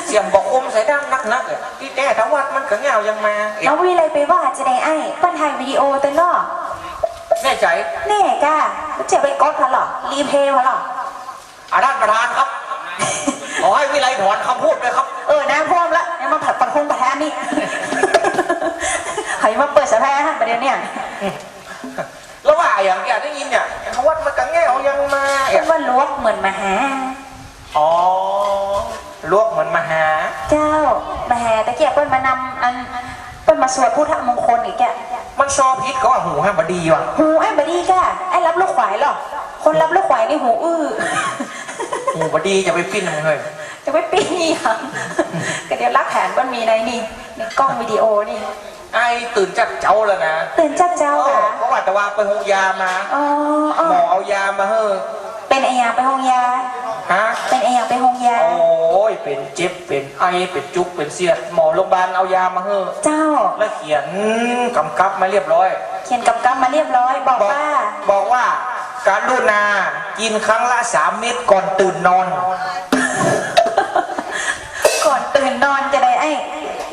เสียมบ่คมใส่ด้ามนักๆ อะ ตี้แต่ทวัดมันก็เง่ายังมา น้องวิไลไปว่าจะได้ไอ้ เปิ้นถ่ายวิดีโอตวยเนาะ แน่ใจ๋ แน่ก้า จะไปก๊อปหั้นเหรอ รีเพลย์หั้นเหรอ อ่ะ ท่านประธานครับ ขอให้วิไลถอนคำพูดด้วยครับ เออ น้ำท่วมละ ยังมาผัดประท้วงประธานนี่ ใผมาเปิดสภาหั้นประเดี๋ยวเนี่ย แล้วว่าอย่างเนี้ยได้ยินเนี่ย ทวัดมันก็เง่ายังมา เปิ้นว่าลวกเหมือนหมาหา อ๋อ ลวกเหมือนหมาหา เจ้า หมาหาตะเกียบเปิ้นมานำอัน เปิ้นมาสวดพุทธมงคลอีกแก มันซอผิดก็ว่าหูห้ามบ่ดีว่ะ หูห้ามบ่ดีก้า ไอ้รับลูกขวายเหรอ คนรับลูกขวายนี่หูอื้อ หูบ่ดีจะไปปิ้นมันเฮ้ย จะไปปิ้นอีหยัง ก็เดี๋ยวหลักฐานเปิ้นมีในนี่ ในกล้องวิดีโอนี่ ไอ้ตื่นจัดเจ๊าแล้วนะ ตื่นจัดเจ๊าเหรอ เออ เพราะว่าแต่ว่าไปโฮงยามา อ๋อ อ๋อ หมอเอายามาหื้อ เป๋นอะหยังไปโฮงยา ฮะ เป๋นอะหยังไปโฮงยา โอ้ย เป๋นเจ็บ เป๋นไอ เป๋นจุก เป๋นเสียด หมอโฮงบาลเอายามาหื้อ เจ้า แล้วเขียนกำกับมาเรียบร้อย เขียนกำกับมาเรียบร้อย บอก บอก ว่า บอกว่า กรุณากินครั้งละสามเม็ดก่อนตื่นนอน ก่อนตื่นนอนจะได้ไอ้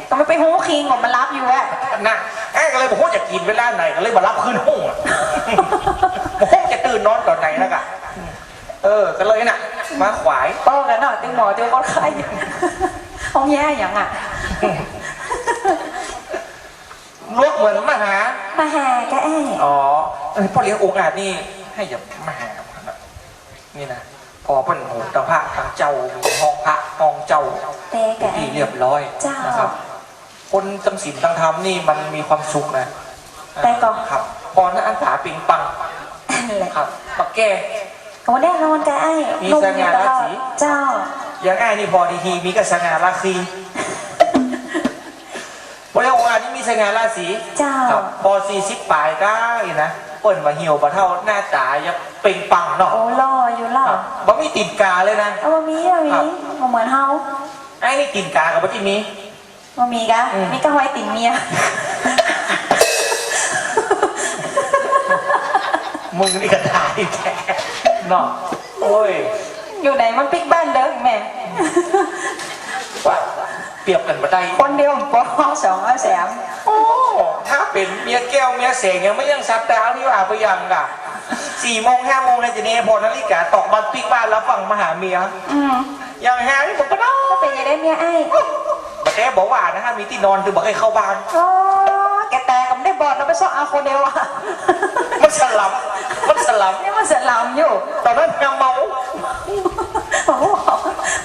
ก็ไม่ไปฮู้คิงว่ามันหลับอยู่อะ น่ะ ไอ้ก็เลยบ่ฮู้จะกิ๋นเวลาไหน ก็เลยบ่หลับคืนฮู้อะ บ่ฮู้จะตื่นนอนต๋อนไหนแล้วกะ เออ ก็เลยน่ะ มาขวาย ป้อกั๋นเนาะ ตึงหมอ ตึงคนไข้ ห้องแย่หยังอะ ลวกเหมือนหมาหา หมาหาก้าไอ้ อ๋อ เออ ป้อเลี้ยงองอาจนี่ ให้อย่ามาหา นี่นะ พอเปิ้นโหนตะพระตังเจ้า มีห้องพระห้องเจ้า แต่ก็ เป็นที่เรียบร้อย เจ้า นะครับ คนตังศีลตังธรรมนี่มันมีความสุขนะ แต่ก็ ครับ พอนั้นอันต๋าปิงปัง แหละ ครับ ปะแก้ โอ้ แน่นอนก้าไอ้ มีสง่าราศี เจ้า อย่างไอ้นี่พอดีๆ มีก้าสง่าราศี พอเลี้ยงองอาจนี่มีสง่าราศี เจ้า ครับ พอสี่สิบป๋ายก้าอี้นะ เปิ้นว่าเหี่ยวปะเฒ่า หน้าต๋ายังเป่งปังเนาะ โอ้ หล่ออยู่หล่อ ครับ บ่มีตี๋นก๋าเลยนะ เออ บ่มี บ่มี ครับ บ่เหมือนเฮา ไอ้นี่ตี๋นก๋าก็บ่ได้มี บ่มีก้า อืม มีก้าฮอยตี๋นเมีย มึงนี่ก็ได้แท้เนาะ โอ้ย อยู่ไหนมันปิ๊กบ้านเด้อแม่ ว่าเปรียบกั๋นบ่ได้ คนเดียวบ่พอ สองเอาแสม โอ้ ถ้าเป๋นเมียแก้วเมียแสงยังไม่ยังสัตว์ดาวนี่ว่าไปยังกะ สี่โมงห้าโมงเลยจะเนพอนาฬิกาตอกบันปิ๊กบ้านแล้วฟั่งมาหาเมีย อืม อย่างหานี่ผมก็นอน ก็เป๋นจะได้เมียไอ้ บ่แต๊บ่ว่านะฮะ มีตี้นอนคือบ่ใค่เข้าบ้าน โอ้ แกต๋าก็บ่ได้บอด เราไปเซาะเอาคนเดียวอะ มันสลัม มันสลัม นี่มันสลัมอยู่ ต๋อนนั้นยังเมา โอ้โห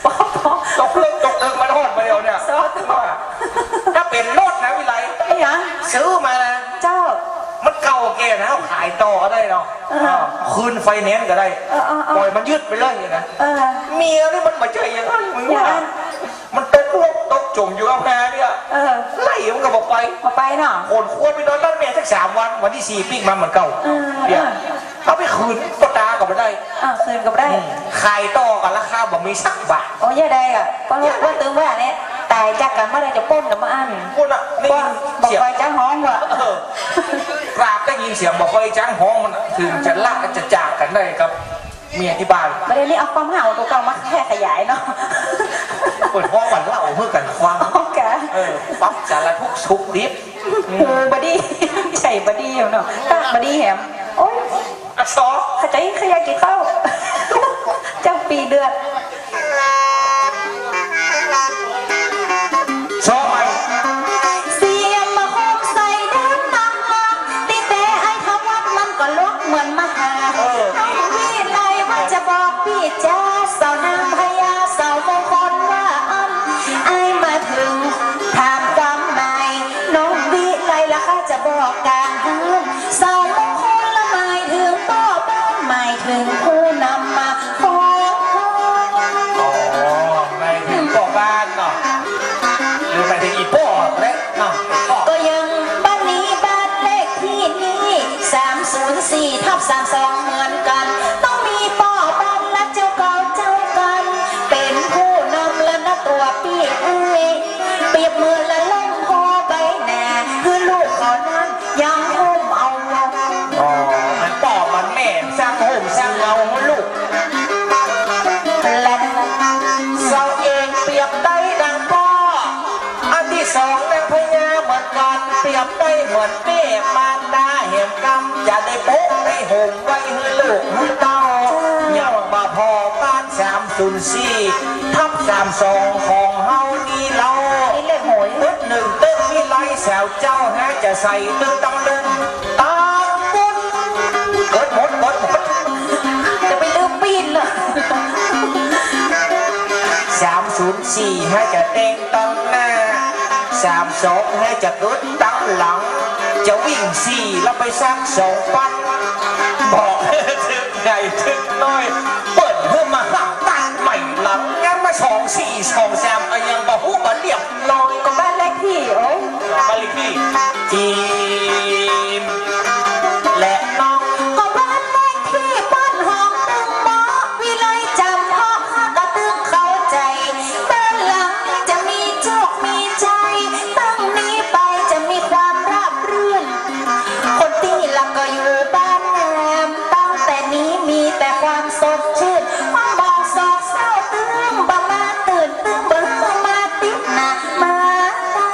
ปอปอ ตกเลิกตกเลิกมาทอดมาเดียวเนี่ย ซอส ว่า ถ้าเป๋นรถนะวิไล ไอ้หยัง ซื้อมานะ เจ้า มันเก่าแก่นะ เขาขายต่อก็ได้เนาะ เออ อ่า คืนไฟแนนซ์ก็ได้ เออ เออ เออ ปล่อยมันยึดไปเลยนะ เออ เมียนี่มันบ่ใจ้อย่างนั้น มึงว่า อย่างนั้น มันตกลกตกจ๋มอยู่กับหาเนี่ย เออ ไล่มันก็บ่ไป บ่ไปเนาะ ขนครัวไปนอนบ้านแม่สักสามวัน วันตี้สี่ปิ๊กมาเหมือนเก่า เออ เนี่ย เออ เอาไปคืนป้อต๋าก็บ่ได้ อ่า คืนก็บ่ได้ อืม ขายต่อก็ราคาบ่มีสักบาท โอ้ อย่าได้อะ เพราะว่า ว่าตึงว่าเนี่ย ต๋ายจากกั๋นเมื่อใดจะป้นกั๋นเมื่ออั้น ป้นอะ ได้ยินเสียง บ่ค่อยจ้างฮ้องว่ะ เออ กราบได้ยินเสียงบ่ค่อยจ้างฮ้องมันอะ ถึงจะละจะจากกั๋นได้ครับ เมียตี้บ้าน ประเด็นนี้เอาความเห่าตั๋วเก่ามาแพร่ขยายเนาะ เปิ้นฮ้องว่าเหล้าหื้อกั๋นฟัง อ๋อ กะ เออ ปรับสารทุกข์สุขดิบ อืม หูบ่ดี ใจ้บ่ดีอยู่เนาะ ตาบ่ดีแหม โอ๊ย อะซอ เข้าใจ๋ ใค่อยากกิ๋นข้าว จังปีเดือด มันมาหา เออ น้องวิไลว่าจะบอกปี้จ๊า สาวนางพญา สาวมงคลว่าอั้น อ้ายมาเถิงถามความหมาย น้องวิไลละข้าจะบอกกลางหื้น สาวมงคลละหมายเถิงป้อบ้าน หมายเถิงผู้นำมาขอ อ๋อ หมายเถิงป้อบ้านเนาะ หรือหมายเถิงอี่ป้อแหละ อ้าว ก็ยังบ้านนี้บ้านเลขที่นี่ สามศูนย์สี่ทับสามสอง เหมือนกั๋น ต้องมีป้อบ้านละเจ้าเก่าเจ้ากั๋น เป๋นผู้นำละนะตั๋วปี้เอ้ย เปรียบเหมือนละล่มโพธิ์ใบหนา หื้อลูกเขานั้นยังห่มเอาลง อ๋อ มันป้อมันแม่สร้างห่มสร้างเงาหื้อลูก และเฮาเองเปรียบได้ดังป้อ อันตี้สองนางพญาเหมือนกั๋น เปรียบได้เหมือนแม่มารดาแหมกำ จะได้ปกได้ห่มไว้หื้อลูกหื้อเต้า ยังบ่พอบ้านสามศูนย์สี่ทับสามสองของเฮานี่เล่า นี่เลขหวย ตึกหนึ่งตึกวิไลสาวเจ้าฮะ จะใส่ตึกตังลุ่มตังบุญ เกิดหมด เกิดหมด จะไปลืมปีนเหรอ สามศูนย์สี่ฮะ จะเต๊งตังหน้า สามสองฮะ จะเกิดตังหลัง จะวิ่งสี่แล้วไปซักสองปั้น บอกตึกใหญ่ตึกน้อย เปิ้นหื้อมาห้ามตั้งใหม่หลัง ยังมาสองสี่สองสาม อะยังบ่ฮู้บ่เรียบร้อย ก็บ้านเลขที่ โอ้ย บ้านเลขที่ จีม และน้อง ก็บ้านเลขที่บ้านห้องตึงเมาะ วิไลจ๋ำเพาะข้าก็ตึงเข้าใจ๋ บ้านหลังนี้จะมีโจคมีชัย ตั้งนี้ไปจะมีความราบรื่น คนตี้ละก็อยู่บ้านงาม ตั้งแต่นี้มีแต่ความสดชื่น ความหมองโศกเศร้าตึงบ่มาตื่น ตึงบ่มาติดหน้ามาตา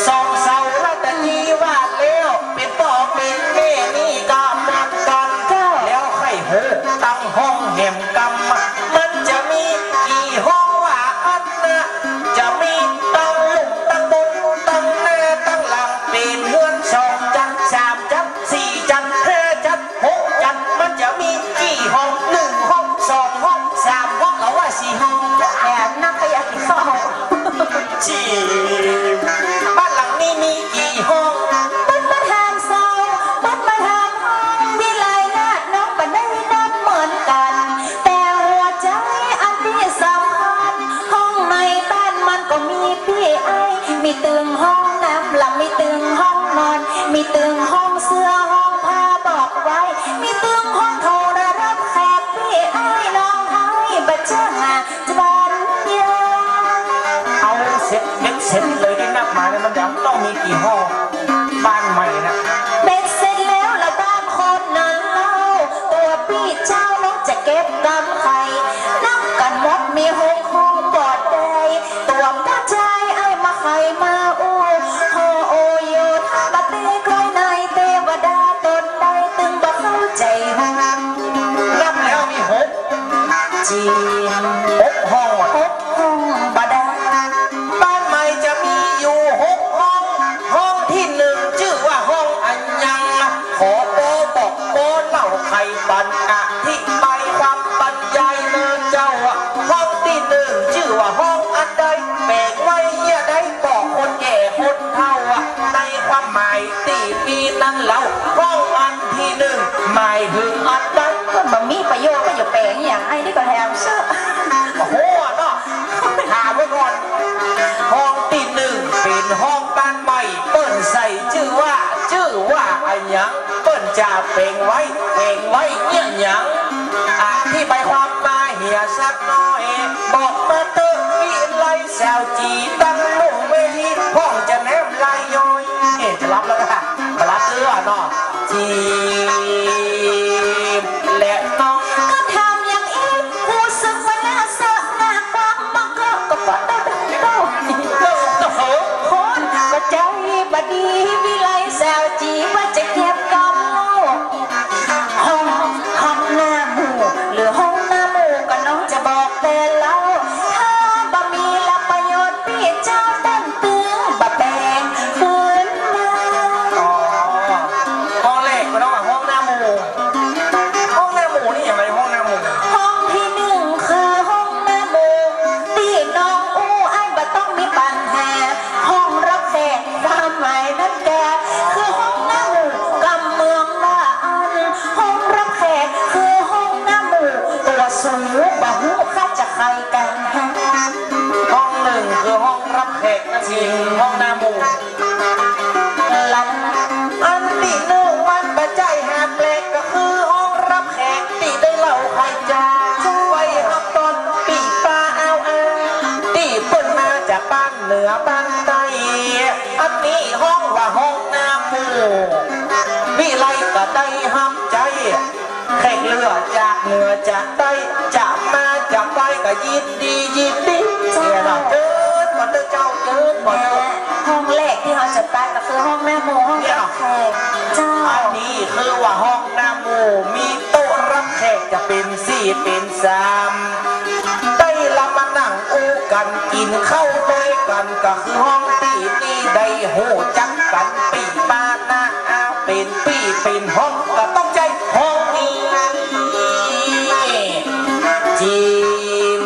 สองสาวละตะกี้ว่าแล้ว เป๋นป้อเป๋นแม่นี่ก็เหมือนกั๋น เจ้า แล้วใค่หื้อตังห้องแหมกำ มันจะมีกี่ห้องว่าอั้นนะ จะมีตังลุ่มตังบน ตังหน้าตังหลัง เป๋นเฮือนสองจั๊น สามจั๊น สี่จั๊น ห้าจั๊น หกจั๊น มันจะมีกี่ห้อง นึ่งห้อง สองห้อง สามห้อง หรือว่าสี่ห้อง แอบนับไปอยากกี่ห้อง จีบ บ้านหลังนี้มีกี่ห้อง เปิ้นมาถามสาว เปิ้นมาถามห้อง วิไลราชน้องบ่ได้นับเหมือนกั๋น แต่หัวใจ๋อันตี้สำคัญ ห้องในบ้านมันก็มีปี้ไอ้ มีตึงห้องน้ำ ละมีตึงห้องนอน มีตึงห้องเสื้อห้องผ้าบอกไว้ มีตึงห้องโทรรับแขกปี้ไอ้น้องไทยบ่เจ้าหา จะบ้านเดียว เอาเสร็จเบ็ดเสร็จเลยตี้นับมาเนี่ย มันจะต้องมีกี่ห้อง บ้านใหม่นะ เบ็ดเสร็จแล้วละบ้านคนนั้นเล่า ตั๋วปี้เจ้าน้องจะเก็บกำใค่ นับกั๋นหมดมีหกห้องบ่ได้ ตั๋วป้อจายไอ้มาไขมาอู้ โห โอโยธาปฏิกรอยในเทวดาตนใดตึงบ่เข้าใจ๋ นับแล้วมีหก จีน หกห้อง หกห้องบ่ได้ บ้านใหม่จะมีอยู่หกห้อง ห้องตี้นึ่งจื้อว่าห้องอะหยัง ขอป้อบอกป้อเล่าไขปันอธิบายความบรรยายเน่อเจ้า ห้องตี้นึ่งจื้อว่าห้องอันใด แป๋งไว้เยียะได้บอกคนแก่คนเฒ่า ในความหมายตี้มีนั้นเล่า ห้องอันตี้นึ่งหมายเถิงอันใด ก็บ่มีประโยชน์ก็อย่าแป๋งอย่าง ไอ้นี่ก็แถมเสื้อ โอ้โหเนาะ ถามไว้ก่อน ห้องตี้นึ่งเป๋นห้องบ้านใหม่ เปิ้นใส่จื้อว่า จื้อว่าอะหยัง เปิ้นจะแป๋งไว้ แป๋งไว้เยียะหยัง อธิบายความมาเหียสักหน้อย บอกมาเต๊อะ วิไลสาวจี๋ตั้งลุ่มเวที พ่องจะแนมลายย้อย เอ๊ะ จะรับแล้วนะ บ่รับเตื้อเนาะ จี๋ และน้อง ก็ถามอย่างอี้ ฮู้สึกว่าน่าเซอะหน้ากว้าง บ่เกอะก็ปอดเต้าดังเต้า เออ เออ โหนก็ใจ๋บ่ดี วิไลสาวจี๋ว่าจะเก็บกำเล่า ห้อง ห้องหน้าหมู่ หรือห้องหน้าหมู่ก็น้องจะบอกแต่เล่า ถ้าบ่มีละประโยชน์ปี้เจ้าเปิ้นตึงบ่แป๋งคืนมา อ๋อ ห้องแรกก็ต้องว่าห้องหน้าหมู่ ใดก็ได้ห้ามใจ๋ แขกเลือจากเหนือจากใต้ จะมาจะไปก็ยินดียินดี เจ้า เนี่ยนะ เจิญก่อนเต๊อะเจ้า เจิญก่อนเต๊อะ ห้องแรกตี้เฮาจะไปก็คือห้องหน้าหมู่ ห้องรับแขก เนี่ย เจ้า อันนี้คือว่าห้องหน้าหมู่ มีโต๊ะรับแขกจะเป๋นสี่เป๋นสาม ได้ละมานั่งอู้กั๋นกิ๋นข้าวตวยกั๋น ก็คือห้องตี้ตี้ได้ฮู้จักกั๋น ปี้ป้าน้าอาเป๋นปี้เป๋นห้อง ก็ต้องใจ๊ห้องนี้ จีน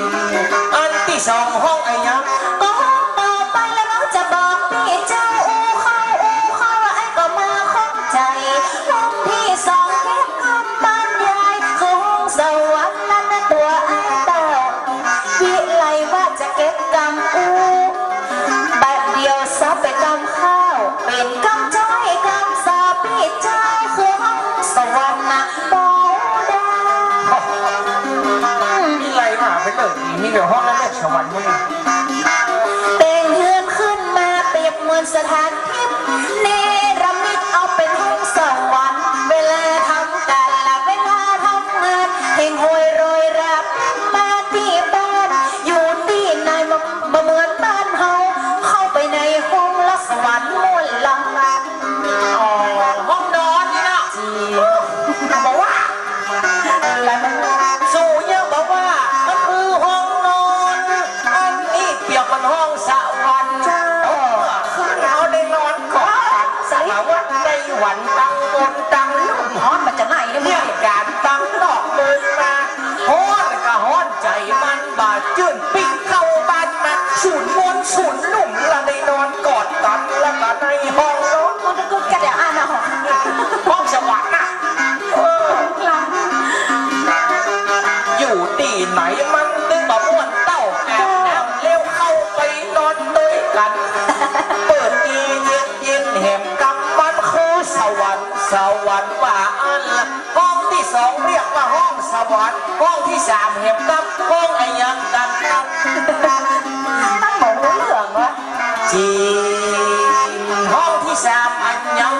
อันตี้สองห้องอะหยัง ก็ห้องต่อไปละเฮาจะบอกปี้เจ้า อู้เข้าอู้เข้าละไอ้ก็มาข้องใจ๋ ห้องตี้สองเก็บกำบรรยาย คือห้องสวรรค์นั้นนะตั๋วไอ้เต้า วิไลว่าจะเก็บกำอู้ บัดเดี่ยวสับไปกำข้าว เป๋นกำใจ๊กำสาปี้เจ้า คือห้องสวรรค์นะเบาได้ วิไลว่าไปเลย มีแต่ห้องนั้นแหละสวรรค์มึง แต่งเฮือนขึ้นมาเปรียบเหมือนสถาน เนรมิตเอาเป๋นห้องสวรรค์ เวลาทำก๋านละเวลาทำงาน เฮงฮวยโรยราบมาตี้บ้าน อยู่ตี้ไหนบ่ บ่เหมือนบ้านเฮา เข้าไปในห้องละสวรรค์ม่วนลำ อ๋อ ห้องนอนนี่นะ จี๋ บอกว่า สูยังบอกว่ามันคือห้องนอน อันนี้เปรียบเหมือนห้องสวรรค์ เจ้า เออ คืนเฮาได้นอนกอดกั๋น สวัสดี สวัสดี วันตังบนตังลุ่ม ฮ้อนมาจากไหนเนี่ย เรื่องก๋านตังนอกเมืองมา ฮ้อนก็ฮ้อนใจ๋มันบ่จื้น ปิ๊กเข้าบ้านมา สูนมนต์สูนลุ่ม ละได้นอนกอดกั๋น แล้วก็ในห้องนอน มันก็กึ๊กกระดาษอ่ะเนาะ ห้องสวรรค์น่ะ เออ อยู่ตี้ไหนมันตึงบ่ม่วนเต้า อาบน้ำแล้วเข้าไปนอนตวยกั๋น เปิดแอร์เย็นๆ แหมกำมันคือสวรรค์ สวรรค์ว่าอั้นละ ห้องตี้สองเรียกว่าห้องสวรรค์ ห้องตี้สามแหมกำห้องอะหยังกั๋นครับ มันบ่ฮู้เรื่องวะ จี๋ ห้องตี้สามอะหยัง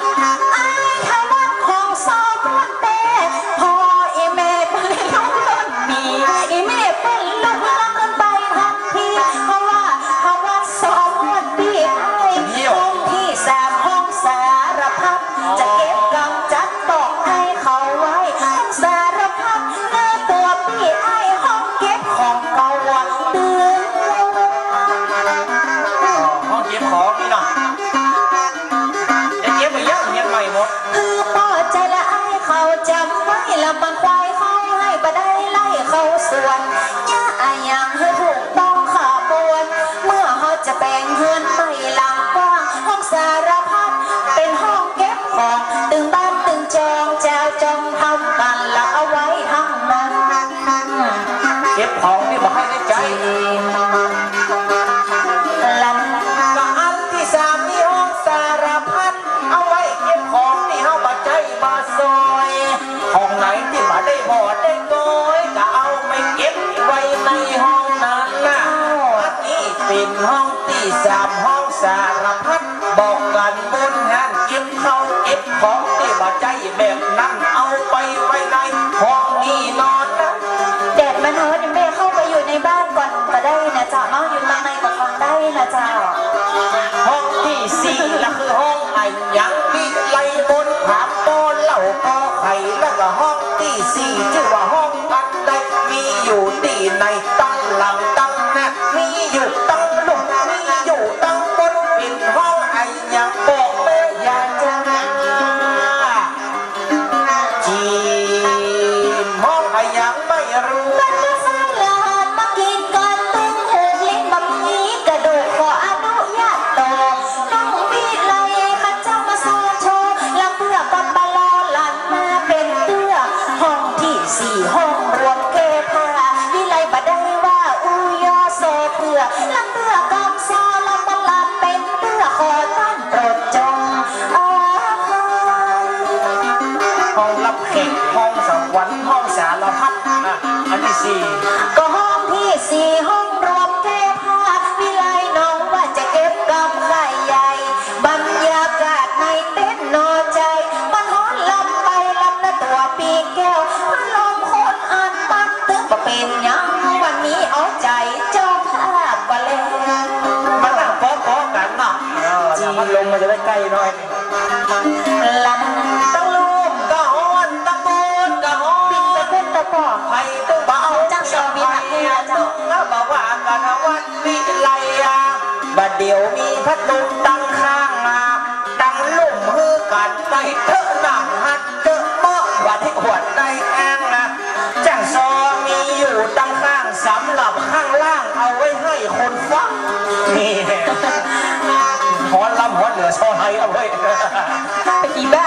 ไอ้ทวัดห้องสองม่วนแต๊ พ่ออีแม่เปิ้นลูกล้นหนี อีแม่เปิ้นลุกลักขึ้นไปทันที เพราะว่าทวัดสองม่วนปี้ไอ้ เยี่ยม ห้องตี้สามห้องสารพัด จะเก็บกำจัดบอกไอ้เขาไว้ ห้องสารพัด เนื้อตั๋วปี้ไอ้ ห้องเก็บของเก่าอะ ตึง ห้องเก็บของนี่เนาะ จะเก็บไปยังเฮียนใหม่หมด คือป้อใจ๋ละไอ้เขาจ๋ำไว้ ละมันควายเขาให้บ่ได้ไล่เข้าสวน เยียะอะหยังหื้อถูกต้องขบวน เมื่อเฮาจะแป๋งเฮือนใหม่หลังกว้าง ห้องสารพัดเป๋นห้องเก็บของ ตึงบ้านตึงจอง เจ้าจองทำกั๋นละเอาไว้ทั้งนั้น เก็บของตี้บ่ใค่ได้ใจ๊ จี๋ ละ ก็อันตี้สามมีห้องสารพัด เอาไว้เก็บของตี้เฮาบ่ใจ๊บ่สอย ของไหนตี้บ่ได้ผ่อได้ก๋อย ก็เอาไปเก็บไว้ในห้องนั้นน่ะ อันนี้เป๋นห้องตี้สามห้องสารพัด บอกกั๋นบุญหั้น เก็บเข้าเก็บของตี้บ่ใจ๊แบบนั้น เอาไปไว้ในห้องนี้นอนนะ แดดมันฮ้อน แม่เข้าไปอยู่ในบ้านก่อนก็ได้นะเจ้าเนาะ อยู่ตังในก็ฟังได้นะเจ้า ห้องตี้สี่ละคือห้องอะหยัง วิไลมนต์ถามป้อเหล้าป้อไข่ แล้วก็ห้องตี้สี่จื้อว่าห้องอันใด มีอยู่ตี้ไหน ตังหลังตังหน้า มีอยู่ตังลุ่ม มีอยู่ตังบน เป๋นห้องอะหยังบอกแม่ยายจ้า จี๋ ห้องอะหยังไม่รู้ มันมาสร้างละหันมากิ๋นก๋านตึง หูกลิ้นบ่มีกระดูก ขออนุญาตต่อ น้องวิไลข้าเจ้ามาสร้างโชว์ ลำเตื้อกำบ่ลอหลั่นมาเป๋นเตื้อ ห้องตี้สี่ห้องรวมแก้ผ้า วิไลบ่ได้ว่าอู้ย่อส่อเปื้อ ลำเตื้อกำส่อลำบ่ลำเป๋นเตื้อ ขอต้านโปรดจง ห้องรับแขก ห้องสวรรค์ ห้องสารพัด อ่ะ อันตี้สี่ ก็ห้องตี้สี่ ห้องรวมแก้ผ้า วิไลน้องว่าจะเก็บกำไข่ใหญ่ บรรยากาศในเต็นท์หนอใจ๋ มันฮ้อนลำ จะได้ใกล้หน่อย ลำตังลุ่มก็ฮ้อน ตังบนก็ฮ้อน บินไปพุ้นตะปอม ใผตึงบ่เอา จังสองบินอะ ใผตึงบ่ว่ากั๋นวันวิไลอะ บ่าเดี่ยวมีพัดลมตังข้างอะ ตังลุ่มหื้อกั๋นไปเต๊อะ น้ำฮัดเต๊อะเมาะ วันนี้ขวดได้แอ้งนะ จังซอมีอยู่ตังข้าง สำหรับข้างล่างเอาไว้หื้อคนฟัง นี่ ฮ้อนลำฮ้อนเหลือซอไทยเอาไว้ ไปกี่บ้า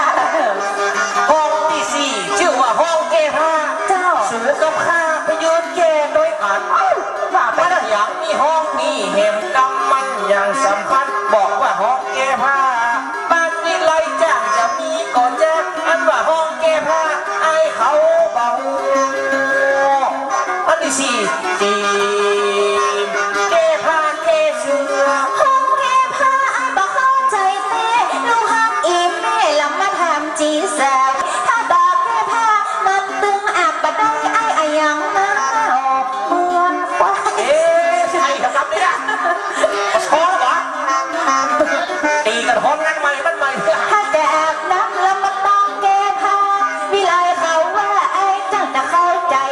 ห้องตี้สี่ จื้อว่าห้องแก้ผ้า เจ้า สูกับข้าไปยืนแก้ตวยกั๋น เอ้า ว่าไป มันยังมีห้องตี้แหมกำมันยังสำคัญ บอกว่าห้องแก้ผ้า บ้านวิไลจ้างจะมีก่อแจ๊ก อันว่าห้องแก้ผ้า ไอ้เขาบ่ฮู้ อันตี้สี่ จีม แก้ผ้าแก้เสื้อ ห้องแก้ผ้า ไอ้บ่เข้าใจ๋แต๊ ลูกฮักอี่แม่ละมาถามจีสาว ถ้าบ่แก้ผ้า มันตึงอาบบ่ได้ ไอ้อะหยังมาออกเหมือนควาย เอ๊ะ ใช่เหรอครับเนี่ย มาซ้อนเหรอ ตีกั๋นฮ้อน งานใหม่ บ้านใหม่ ถ้าจะอาบน้ำแล้วมันต้องแก้ผ้า วิไลเขาว่าไอ้จังจะเข้าใจ๋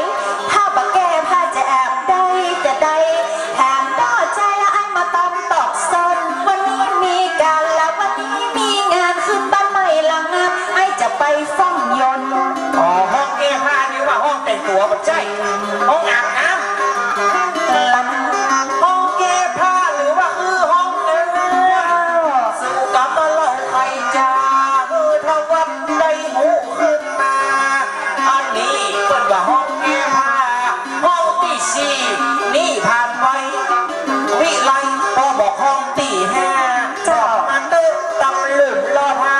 ถ้าบ่แก้ผ้าจะอาบได้จะใด ถามต่อใจ๋ละไอ้มาตอมตอกซอน วันนี้มีก๋านละ วันนี้มีงานขึ้นบ้านใหม่หลังงาม ไอ้จะไปฟ้องยนต์ อ๋อ ห้องแก้ผ้านี่ว่าห้องแต่งตั๋ว บ่ใจ้ ห้องอาบน้ำ ห้องแก้ผ้าหรือว่าคือห้องน้ำ สู่กำมาเล่าใผจะ เออ ถ้าวัดได้ฮู้ขึ้นมา อันนี้เปิ้นว่าห้องแก้ผ้า ห้องตี้สี่ นี่ผ่านไป วิไลปอบอกห้องตี้ห้า เจ้า มาเต๊อะ ตังลืมรอท่า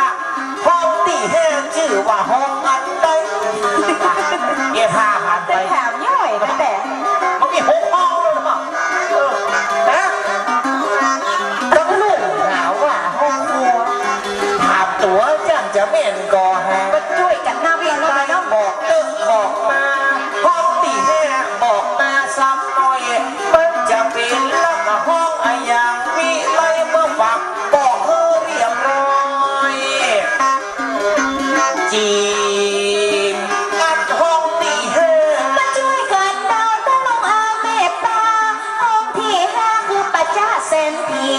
ห้องตี้ห้า จื้อว่าห้องอันใด แก้ผ้าผ่านไป จะถามย่อยนะแต่ มันมีหกห้องเลยนะ เออ นะ ตังลุ่มหาว่าห้องครัว ถามตั๋วจั่งจะแม่นก่อฮะ ก็จ้วยกั๋นนับแล้วเนาะ บอกเต๊อะบอกมา ห้องตี้ห้า บอกมาซ้ำหน่อย มันจะเป๋นละกะห้องอะหยัง วิไลเมื่อฟัง บอกหื้อเรียบร้อย จีม อันห้องตี้ห้า มาจ้วยกั๋นเดาตะลงอาแม่ป้า ห้องตี้ห้า คือป้าจ๊ะแสนดี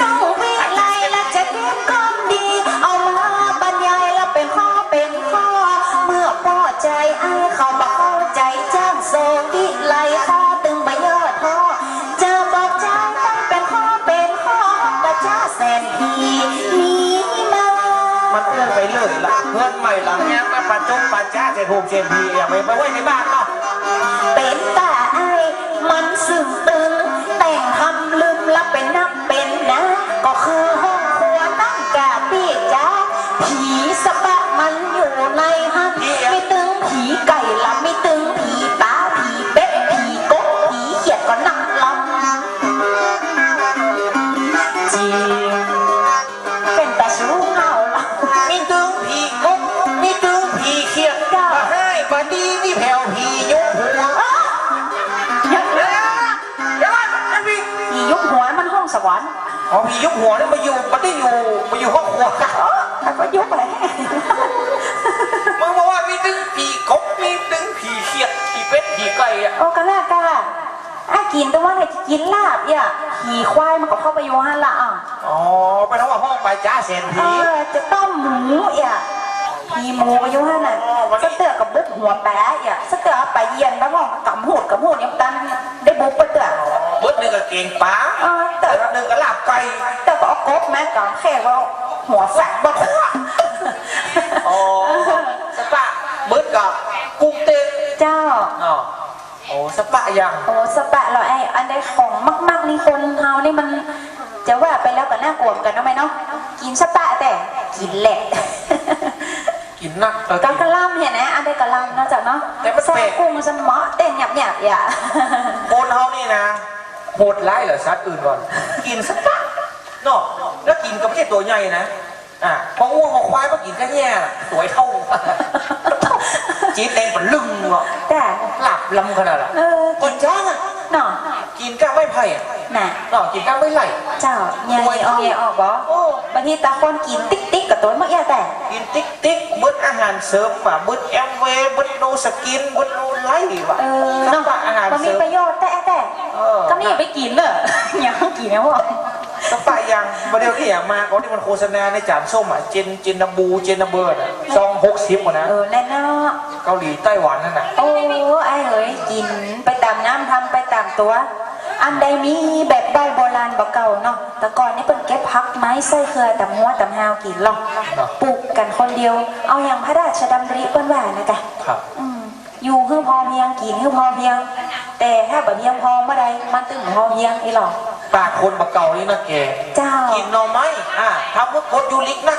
น้องวิไลละจะเก็บความดี เอามาบรรยายละเป๋นข้อเป๋นข้อ เมื่อป้อใจ๋ไอ้เขาบ่เข้าใจ๋ จ้างโซวิไลข้าตึงบ่ย่อท้อ จะบอกจาได้เป๋นข้อเป๋นข้อ ห้องป้าจ๊ะแสนดีมีมา มันอู้ไปเรื่อยละ เฮือนใหม่หลังเนี้ย มันป้าจ๊ะป้าจ๊ะเศรษฐูเศรษฐี อย่าไป ไปไว้ในบ้านเนาะ เป๋นตาไอ้มันซึ่งตึง แต่งทำลืมละเป๋นนักเป๋นหนา ก็คือห้องครัวนั่นกะปี้จ๊ะ ผีสะบะมันอยู่ในหั้น ผีอะ มีตึงผีไก่ละ มีตึงผีป๋า ผีเป็ด ผีกบ ผีเขียดก็นับลำ จีม เป๋นตาสู้เฮาละ มีตึงผีกบ มีตึงผีเขียด จ้ะ บ่ฮ้ายบ่ดี มีแผวผียุบหัว เอ้อ ยัง เดี๋ยว เดี๋ยวก่อน มันมี ผียุบหัวมันห้องสวรรค์ อ๋อ ผียุบหัวนี่มาอยู่ มันได้อยู่ มาอยู่ห้องครัว เออ แล้วก็ยุบไป มึงบอกว่ามีตึงผีกบ มีตึงผีเขียด ผีเป็ด ผีไก่อะ โอ้ กะละกะ อ้ายกิ๋นตะวันเนี่ยกิ๋นลาบเนี่ย ผีควายมันก็เข้าไปอยู่หั้นละอ่ะ อ๋อ เปิ้นว่าห้องป้าจ๊ะแสนดี เออ จะต้มหมูเนี่ย ผีหมูก็อยู่หั้นน่ะ อ๋อ วันนี้ สักเตื้อก็บุกหัวป๋าเนี่ย สักเตื้อเอาป๋าเยียนไปห้องกำหูดกำหูดเนี่ยตันได้บุกไปเตื้อ อ๋อ บึดหนึ่งก็เก๋งป๋า เออ เตื้อ บึดหนึ่งก็ลาบไก่ เตื้อก็เอากบมากำแค่ว่าหัวแฝงบ่ทั่ว อ๋อ สปะ บึดก็กุ้งเต้น เจ้า อ๋อ โอ้ สปะอย่าง โอ้ สปะเหรอไอ้ อันใดของมากๆ นี่คนเฮานี่มัน จะว่าไปแล้วก็น่ากลัวเหมือนกั๋นเนาะแม่เนาะ กิ๋นสปะแต่ กิ๋นแหละ กิ๋นนัก เออ ก็กะลำเหียนะ อันใดกะลำเนาะเจ้าเนาะ แต่มันแปลก ซอยกุ้งสมอเต้นหยาบๆ อย่า คนเฮานี่นะ โหดร้ายกว่าสัตว์อื่นก่อน กิ๋นสปะ เนาะ แล้วกิ๋นก็ไม่ใช่ตั๋วใหญ่นะ อ่ะ พองัวพอควายมากิ๋นก็แย่ละ ตั๋วเต้า จี๊ดแดงปะลึงเนาะ จ้ะ ลาบลำขนาดละ เออ กิ๋นจ้างอะ เนาะ กิ๋นกะไม้ ใช่อะ น่ะ เนาะ กิ๋นก้าเมื่อยไหล่ เจ้า เยียะ เยียะออก เยียะออกบ่ โอ้ บางทีตางคนกิ๋นติ๊กๆ ก็ตวยหมดเอี้ยแต๊ กิ๋นติ๊กๆ เบิดอาหารเสริมอะ เบิดแอมเวย์ เบิดโนสกิน เบิดโนไลฟ์ว่ะ เออ เนาะ สปะอาหารเสริม บ่มีประโยชน์แต๊ๆ เออ ก็มีไปกิ๋นเน่อ ยังกิ๋นนะพวก สปะยัง บ่าเดี่ยวนี้อะ มาก่อนตี้มันโฆษณาในจ๋านส้มอะ เจน เจนนาบู เจนนาเบิร์ดอะ ซองหกสิบอะนะ เออ แน่เนาะ เกาหลีไต้หวันนั่นน่ะ โอ้ ไอ้เหย กิ๋นไปต๋ามน้ำ ทำไปต๋ามตั๋ว อันใดมีแบบเบ้าโบราณบ่าเก่าเนาะ แต่ก่อนนี่เปิ้นเก็บผักไม้ใส่เฮือต๋ามฮั้วต๋ามฮาวกิ๋นหรอก เนาะ ปลูกกั๋นคนเดียว เอาอย่างพระราชดำริเปิ้นว่านะกะ ครับ อืม อยู่หื้อพอเพียง กิ๋นหื้อพอเพียง แต่ถ้าบ่เพียงพอเมื่อใด มันตึงบ่พอเพียงอี้หรอก ปากคนบ่าเก่านี่นะแก เจ้า กิ๋นหน่อไม้ อ่า ทำหื้อกรดยูริกนะ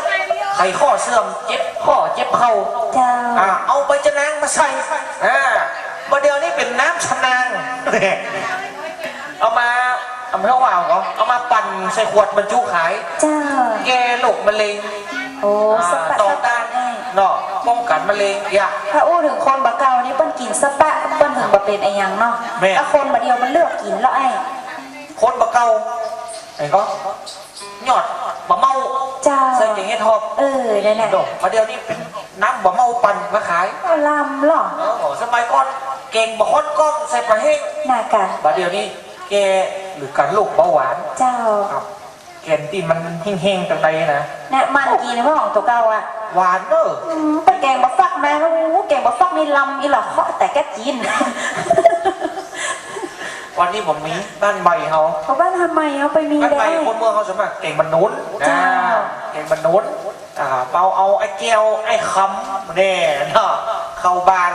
ไขข้อเสื่อม เจ็บข้อเจ็บเข่า เจ้า อ่า เอาใบชะนางมาใส่ อ่า บ่าเดี่ยวนี้เป๋นน้ำชะนาง เอามา เอามาเท่าว่าก่อ เอามาปั่นใส่ขวดบรรจุขาย เจ้า แก้โรคมะเร็ง โอ้ อ่า สปะ ต่อต้าน สปะ เนาะ ป้องกั๋นมะเร็ง อย่า ถ้าอู้เถิงคนบ่าเก่านี่เปิ้นกิ๋นสปะ เปิ้นเถิงบ่เป๋นอะหยังเนาะ แม่น แต่คนบ่าเดี่ยวมันเลือกกิ๋นแล้วไอ้ คนบ่าเก่า ไอ้ก็ ยอดบ่าเม้า เจ้า ใส่แก๋งเห็ดหอบ เออ นั่นแหละ เนาะ บ่าเดี่ยวนี้เป๋นน้ำบ่าเม้าปั่นมาขาย เอาลำเหรอ เออ สมัยก่อนแก๋งบ่าค่อนก้องใส่ปลาแห้ง น่ากะ บ่าเดี่ยวนี้ แก้หรือกั๋นโรคเบาหวาน เจ้า ครับ แก๋งตี้มันแห้งๆ ตังใดนะ เนี่ย มันกิ๋นของตั๋วเก่าอะ หวานเนอะ อืม แต่แก๋งบ่าฟักมา โอ้โห แก๋งบ่าฟักนี่ลำอี้หรอก เคาะแต่แก๊สจีน วันนี้ผมมีบ้านใหม่เฮา เอาบ้านใหม่เฮาไปมี บ้านใหม่ได้ คนเมืองเฮาส่วนมากแก๋งบ่าหนุน เจ้า อ่า แก๋งบ่าหนุน อ่า เอา เอาไอ้แก้วไอ้คำแน่เนาะ เข้าบ้าน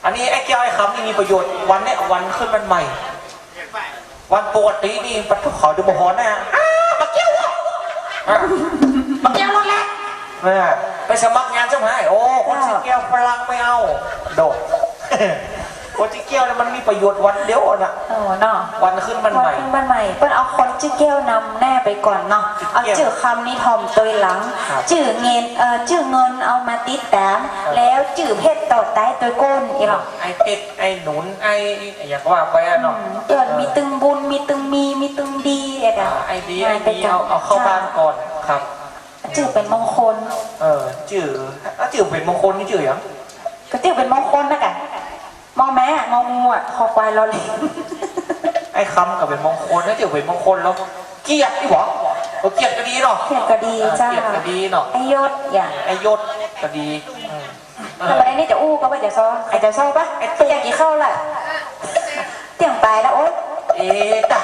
อันนี้ไอ้แก้วไอ้คำนี่มีประโยชน์ วันเนี้ยวันขึ้นบ้านใหม่ วันปกตินี่ปะทุเขาจะบ่หอนนะ อ้า บ่าแก้วอะ อ่ะ บ่าแก้วรถแหละ อ่ะ ไปสมัครงานใจ้ไหม โอ้ คนจื้อแก้วฝรั่งไม่เอา โดด คนจื้อแก้วเนี่ยมันมีประโยชน์วันเดียวอะนะ เออเนาะ วันขึ้นบ้านใหม่ วันขึ้นบ้านใหม่ เปิ้นเอาคนจื้อแก้วนำหน้าไปก่อนเนาะ จื้อแก้ว เอาจื้อคำนี่ถ่อมตวยหลัง ครับ จื้อเงิน เอ่อ จื้อเงินเอามาติดต๋าม ครับ แล้วจื้อเพชรต่อใต้ตวยก้น อี้หรอ ไอ้เพชร ไอ้หนุน ไอ้ อย่างก็ว่าไปอะเนาะ อืม เปิ้นมีตึงบุญ มีตึงมี มีตึงดีอะ อ่า ไอ้ดี ไอ้ดี เอา เอาเข้าบ้านก่อน ครับ จื้อเป๋นมงคล เออ จื้อ อ่ะ จื้อเป๋นมงคลนี่จื้อหยัง ก็จื้อเป๋นมงคลนะกะ มอแม้ งองูอะ คอควาย ลอลิง ไอ้คำก็เป๋นมงคลนะ จื้อเป๋นมงคลแล้ว เกียรตินี่หว่า เออ เกียรติก็ดีเนาะ เกียรติก็ดี อ่า เจ้า เกียรติก็ดีเนาะ ไอ้ยศ อย่าง ไอ้ยศก็ดี อืม ธรรมดานี่จะอู้ก็ว่าจะซอ ใครจะซอปะ ไอ้ตุ๊ก จะกิ๋นข้าวละ เตี้ยงไปแล้ว โอ๊ย เอ๊ะ จ้ะ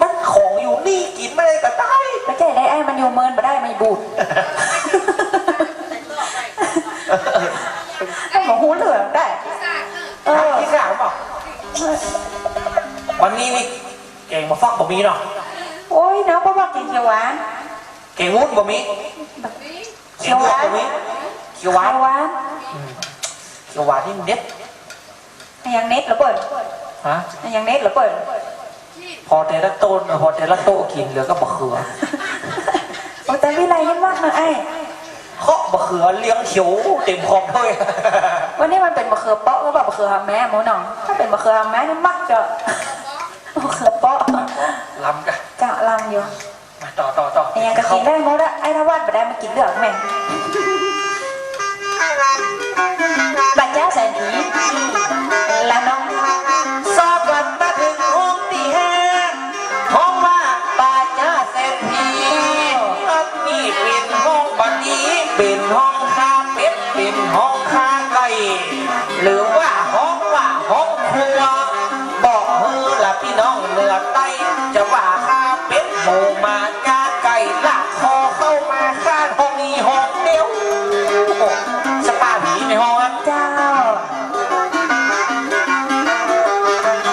มันของอยู่นี่กิ๋นไม่ได้ก็ได้ ก็ใจ้ได้ ไอ้มันอยู่เมินบ่ได้ มันบูด มันบ่ฮู้เรื่องได้ เออ ขี้ขลาดเปล่า วันนี้นี่แก๋งบ่าฟักบ่มีเนาะ โอ๊ย เนาะ เพราะว่ากิ๋นเขียวหวาน แก๋งวุ้นบ่มี เขียวหวาน เขียวหวาน เขียวหวาน เขียวหวาน อืม เขียวหวานนี่เด็ด อะหยังเด็ดละเปิ้น ฮะ อะหยังเด็ดละเปิ้น พอแต่ละโต๊ะ พอแต่ละโต๊ะกิ๋นเหลือก็บ่าเขือ โอ้ แต่วิไลยังมักเนาะไอ้ เคาะบ่าเขือเรียงเขียวเต็มขอบถ้วย วันนี้มันเป๋นบ่าเขือเปาะก็บ่าเขือหอมแม้หมูหนอง ถ้าเป๋นบ่าเขือหอมแม้นี่มักจะ บ่าเขือเปาะ ลำกะ จะลำอยู่ มาต่อ ต่อ ต่อ อะหยังก็กิ๋นได้หมดอะ ไอ้ทวัฒน์บ่ได้มากิ๋นเลือกแม่ง บ่าจ๊าเศรษฐี ละน้อง ซอกั๋นมาเถิงห้องตี้ห้า ห้องว่าบ่าจ๊าเศรษฐี อันนี้เป๋นห้องบ่าดี เป๋นห้องฆ่าเป็ด เป๋นห้องฆ่าไก่ หรือว่าฮ้องว่าฮ้องครัว บอกหื้อละปี้น้องเหนือใต้ จะว่าฆ่าเป็ดหมูหมาจ๊าไก่ลากคอเข้ามาข้างห้องนี้ห้องเดียว สปาผีในห้องนั้น เจ้า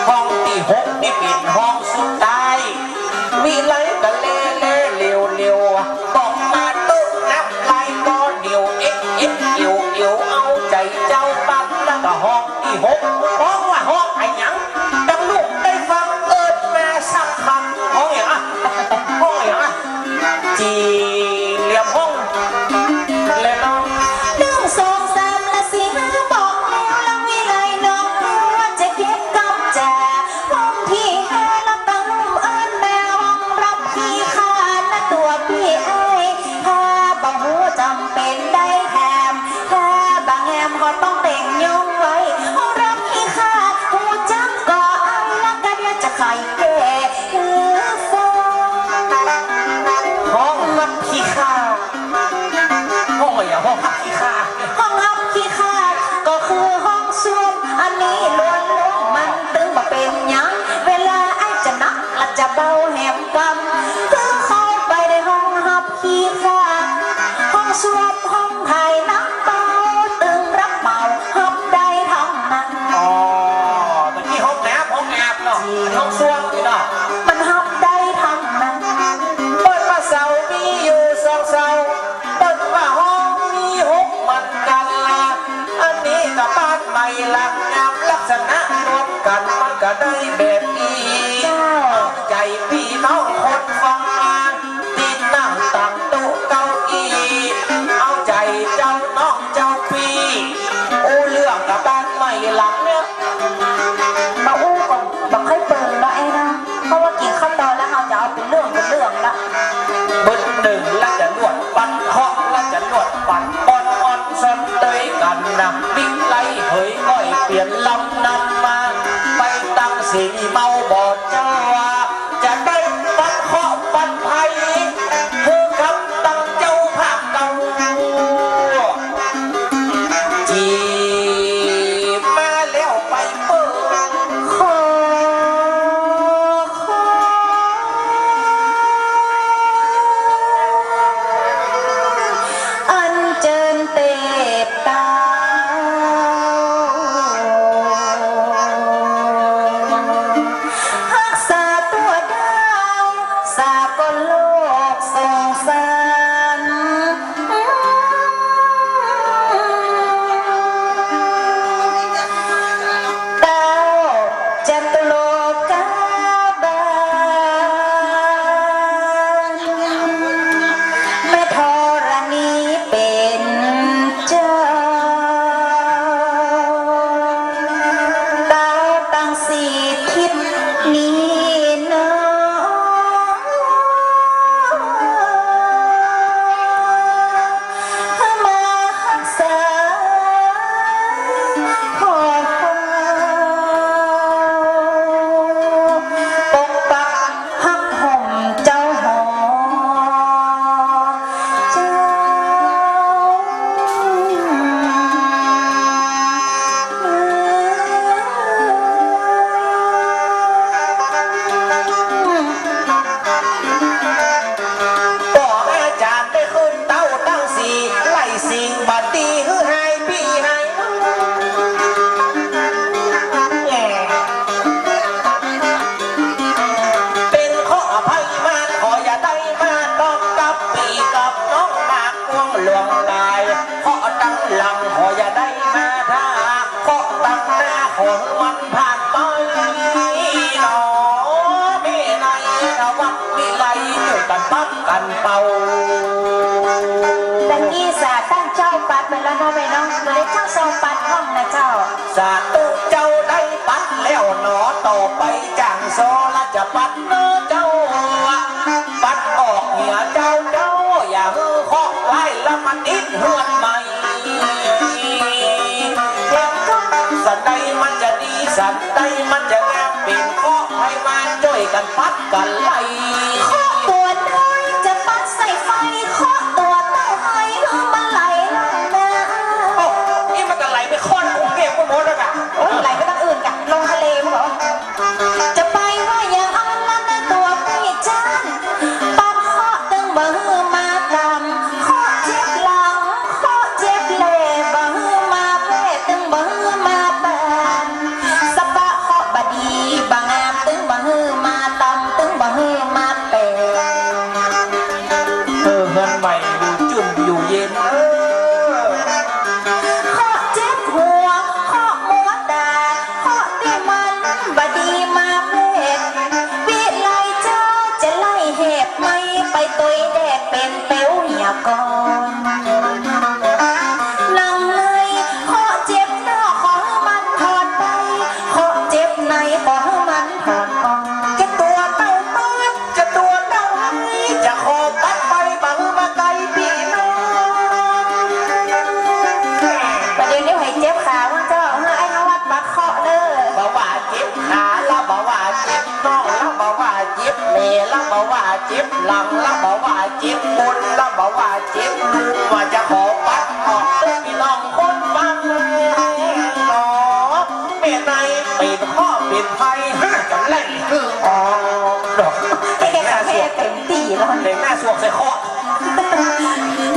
ห้องตี้หกนี่เป๋นห้องสุดท้าย วิไลก็แลแลเหลียวเหลียว บอกมาตุ๊นับลายก็เดียว เอ๊ะเอ๊ะเอียวเอียว เอาใจ๋เจ้าปั๊บแล้วก็ฮ้องตี้หก ฮ้องว่าฮ้องอะหยัง ดังลูกได้ฟังเอิ้นมาสักคำ ฮ้องหยังอะ ฮ้องหยังอะ จีเหลี่ยมห้อง และน้อง นึ่ง สอง สาม และสี่ ห้า บอกแล้วละวิไลน้องว่าจะเก็บกำจ๋า ห้องตี้ห้าละตั้ง ส่วงนี่เนาะ มันฮับได้ตังนั้น เปิ้นว่าเสามีอยู่สองเสา เปิ้นว่าฮ้องมีหกเหมือนกั๋นละ อันนี้ก็บ้านใหม่หลังงาม ลักษณะรวมกั๋นมันก็ได้แบบนี้ เจ้า เอาใจ๋ปี้น้องคนฟังมา ตี้นั่งตังโต๊ะเก้าอี้ เอาใจ๋เจ้าน้องเจ้าปี้ อู้เรื่องกับบ้านใหม่หลังเนี่ย บ่อู้ก่อน บ่ค่อยเปิงเนาะไอ้เนาะ เพราะว่ากิ๋นข้าวตอนแล้วเฮาจะเอาเป๋นเรื่องเป๋นเรื่องละ เปิ้นนึ่งละจะนวดปันเคาะ ละจะนวดปันป้อนอ่อนซ้อนเตยกั๋นนะ มิไลเหยก้อยเปลี่ยนลำนำมา ไปตังเสนีเมาบ่เจ้าว่า จะได้ปันเคาะปันภัย หื้อคำตังเจ้าภาคเก่า จีบมาแล้วไปเปิ้ง ขอ ขอ อัญเจิญเตพเต้า ฮักษาตั๋วดาว สากลโลกสงสาร เต้าจตุโลกาบาล แม่ธรณีเป๋นเจ้า เต้าตังสี่ทิศนี้เนาะ มาฮักษา ขอ ปกปัก ฮักห่มเจ้าหอ เจ้า ปออาจ๋ารย์ได้ขึ้นเต้าตังสี่ ไล่สิ่งบ่ดีหื้อหายปี้หายน้อง เป๋นเคราะห์ภัยมาร ขออย่าได้มาต้องกับปี้กับน้อง มากวงหลวงตาย เคราะห์ตังหลัง ขออย่าได้มาถ้า เคราะห์ตังหน้า ขอหื้อมันผ่านไป หนอ แม่ในวัดวิไล ช่วยกั๋นปัดกั๋นเป่า ตะกี้สาต้านเจ้าปัดไปแล้วเนาะแม่เนาะ บ่ได้จ้างซอปัดห้องนะเจ้า สาธุเจ้าได้ปัดแล้วหนอ ต่อไปจ้างซอละจะปัดเนาะเจ้า ปัดออกเหียเจ้า เจ้า อย่าหื้อเคราะห์ร้ายละมาติดเฮือนใหม่ สันใดมันจะดี สันใดมันจะงาม เป๋นเคราะห์ภัยมาร จ้อยกั๋นปัดกั๋นไล่ เคราะห์ตั๋วน้อยจะปัดใส่ไฟ เคราะห์ตั๋วเต้าไห้หื้อมันไหลลงน้ำ โอ้ นี่มันก็ไหลไปข้อนกรุงเทพฯหมดแล้วกะ โอ้ย ไหลไปตังอื่นกะ ลงทะเลมั้งเหรอ จะไปว่าอย่างอั้นละนะตั๋วปี้จั้น ปัดเคราะห์ตึงบ่หื้อมาต่ำ เคราะห์เจ็บหลัง เคราะห์เจ็บแหล่ บ่หื้อมาแพร่ ตึงบ่หื้อมาแป๋น สะปะเคราะห์บ่ดีบ่งาม ตึงบ่หื้อมาต่ำ ตึงบ่หื้อมาแป๋น เออ เฮือนใหม่อยู่จุ่มอยู่เย็น เออ เคราะห์เจ็บหัว เคราะห์มัวต๋า เคราะห์ตี้มันบ่ดีมาแพร่ วิไลเจ้าจะไล่แหบไหม้ ไปตวยแดดเป๋นเป๋วเหียก่อน หนังในเคราะห์เจ็บนอก ขอหื้อมันถอนไป เคราะห์เจ็บใน ขอหื้อมันถอนออก จะตั๋วเต้าเปิ้น จะตั๋วเต้าไห้ จะขอปัดไป บ่หื้อมาใก้ปี้น้อง ประเดี๋ยวนี้ไหวเจ็บขามั้งเจ้า หื้อไอ้นวัดปัดเคราะห์เน่อ บ่ว่าเจ็บขาละ บ่ว่าเจ็บน่องละ บ่ว่าเจ็บแหล่ละ บ่ว่าเจ็บหลังละ บ่ว่าเจ็บก้นละ บ่ว่าเจ็บลุง ว่าจะขอปัดออกเน่อปี้น้องคนฟังเนาะ แม่ในเป๋นเคราะห์เป๋นภัย หื้อกั๋นแหละ หื้อออกดอก แก้ไขให้เต็มตี้แล้ว เป๋นแม่สวกใส่เคราะห์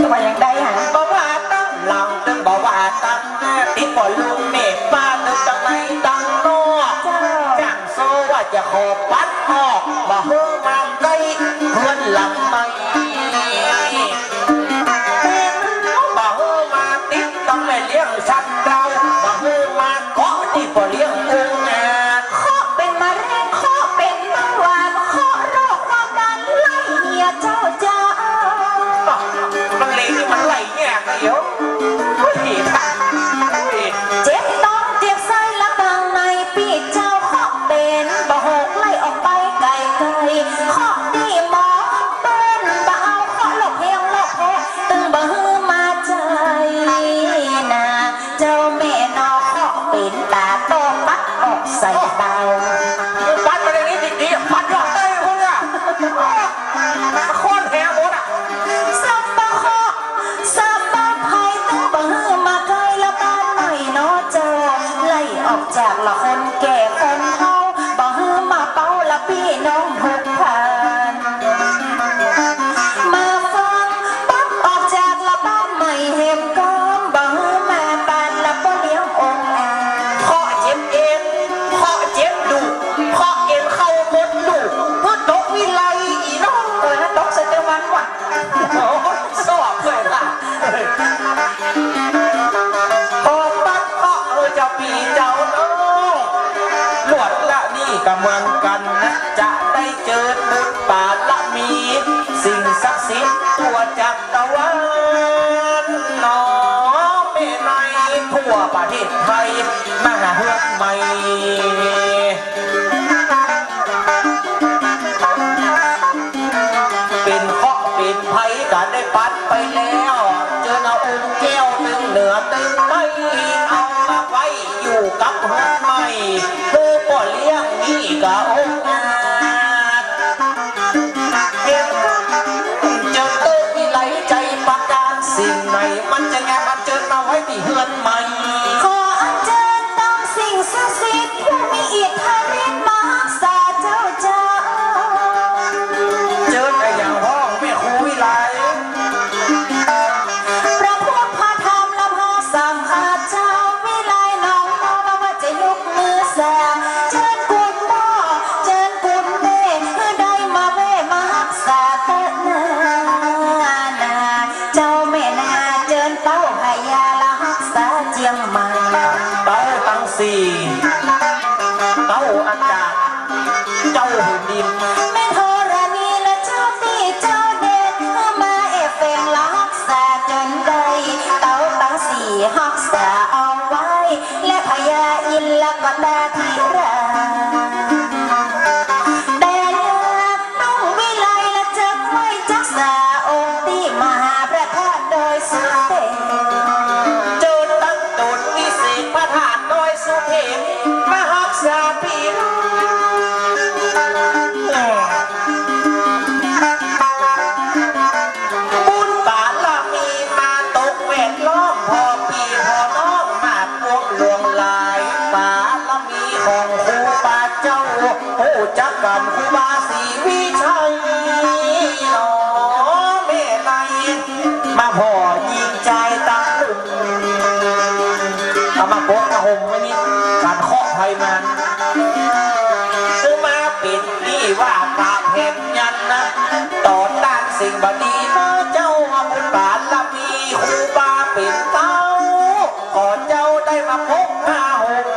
ตั๋วยังได้หา บ่ว่าตังหลังตึงบ่ว่าตังหน้า ติดบ่ลุงแม่ป้าตึงตังในตังนอก เจ้า จ้างโซ่ว่า จะขอปัดออก บ่หื้อมาใก้เฮือนหลังใหม่ บ่หื้อมาติดกับแม่เลี้ยงฉันเจ้า บ่หื้อมาเกาะตี้ป้อเลี้ยงองอาจ เคาะเป๋นมะเร็ง เคาะเป๋นเบาหวาน เคาะโรคความดัน ไล่เหียเจ้าเจ้า มะเร็งนี่มันไล่เหีย เดี๋ยว เจ็บต๊องเจ็บไส้ละบางใน ปี้เจ้าเคาะเป๋น บ่หกไล่ออกไปไก๋ๆ เคาะตี้หมอเปิ้นบ่เอา เคาะโรคเหี่ยวโรคแพ้ ตึงบ่หื้อมาใจ๊นา เจ้าแม่นอ เคาะเป๋นต๋าโต้ปัดออกใส่เบา ปัดมาอย่างนี้ดีๆ ปัดหลอกได้พุ้นน่ะ โค่นแหงพุ้นน่ะ สัพพะเคราะห์ สัพพะภัย ตึงบ่หื้อมาใก้ละบ้านใหม่นอเจ้า ไล่ออกจากละคนแก่คนเฒ่า บ่หื้อมาเป้าละปี้น้องทุกท่าน มาฟัง ปัดออกจากละบ้านใหม่แหมกำ บ่หื้อมาปานละป้อเลี้ยงองอาจ เคาะเจ็บเอ็น เคาะเจ็บดูก เคาะเอ็นเข้าหมดลูก เปื้อตกวิไลอีน้อง เออ นั่นตกใส่เตียวมันว่ะ โอ้ สอบเลยค่ะ ขอปัดเคาะเออเจ้าปี้เจ้าน้อง ลวดละนี่ก็เหมือนกั๋นนะ จะได้เจิญบุญบารมี สิ่งศักดิ์สิทธิ์ทั่วจักรวาล หนอแม่ในทั่วประเทศไทย มาหาเฮือนใหม่ เป๋นเคราะห์เป๋นภัยก็ได้ปัดไปแล้ว เจิญเอาองค์แก้วตึงเหนือตึงใต้ เอามาไว้อยู่กับเฮือนใหม่ หื้อป้อเลี้ยงนี่ก็องอาจ เห็นเจิญเติบวิไลใจประการ สิ่งไหนมันจะงาม อันเจิญมาไว้ตี้เฮือนใหม่ ขออัญเจิญตามสิ่งศักดิ์สิทธิ์ ผู้มีอิทธิฤทธิ์มาฮักษาเจ้าเจ้า เจิญอะหยังพ่องแม่ครูวิไล พระพุทธพระธรรมและพระสังฆาเจ้า วิไลน้องนอ บ่ว่าจะยกมือสา เจิญกุมป้อ เจิญกุมแม่ หื้อได้มาแว่มาฮักษาเต๊อะนานา เจ้าแม่นา เจิญเต้าพญาละฮักษาเจียงใหม่ เต้าตังสี่ เต้าอากาศ เจ้าแผ่นดิน แม่ธรณีและเจ้าตี้เจ้าแดน มาแอบแฝงละฮักษาจนได้ เต้าตังสี่ฮักษาเอาไว้ และพญาอินทร์และก็นาทีรา แต่เลือกน้องวิไลและจักไหว้จักสาองค์ตี้มหาพระธาตุดอยสุเทพ โจรตั้งโจรวิเศษพระธาตุดอยสุเทพ มาฮักษาปี้น้อง บุญบารมีมาตกแวดล้อม พ่อปี้พ่อน้องมาปวงหลวงหลาย บารมีของครูบาเจ้า ฮู้จักกั๋นครูบาศรีวิชัย หนอแม่ใน มาผ่อญิงจายตังหนึ่ง เอามาปกผ้าห่มไว้นี่ กั๋นเคราะห์ภัยมาร ซึ่งมาเป๋นตี้ว่าตาแผ่นยันนะ ต่อต้านสิ่งบ่ดีนะเจ้า บุญบารมีครูบาเป๋นเต้า ขอเจ้าได้มาปกผ้าห่ม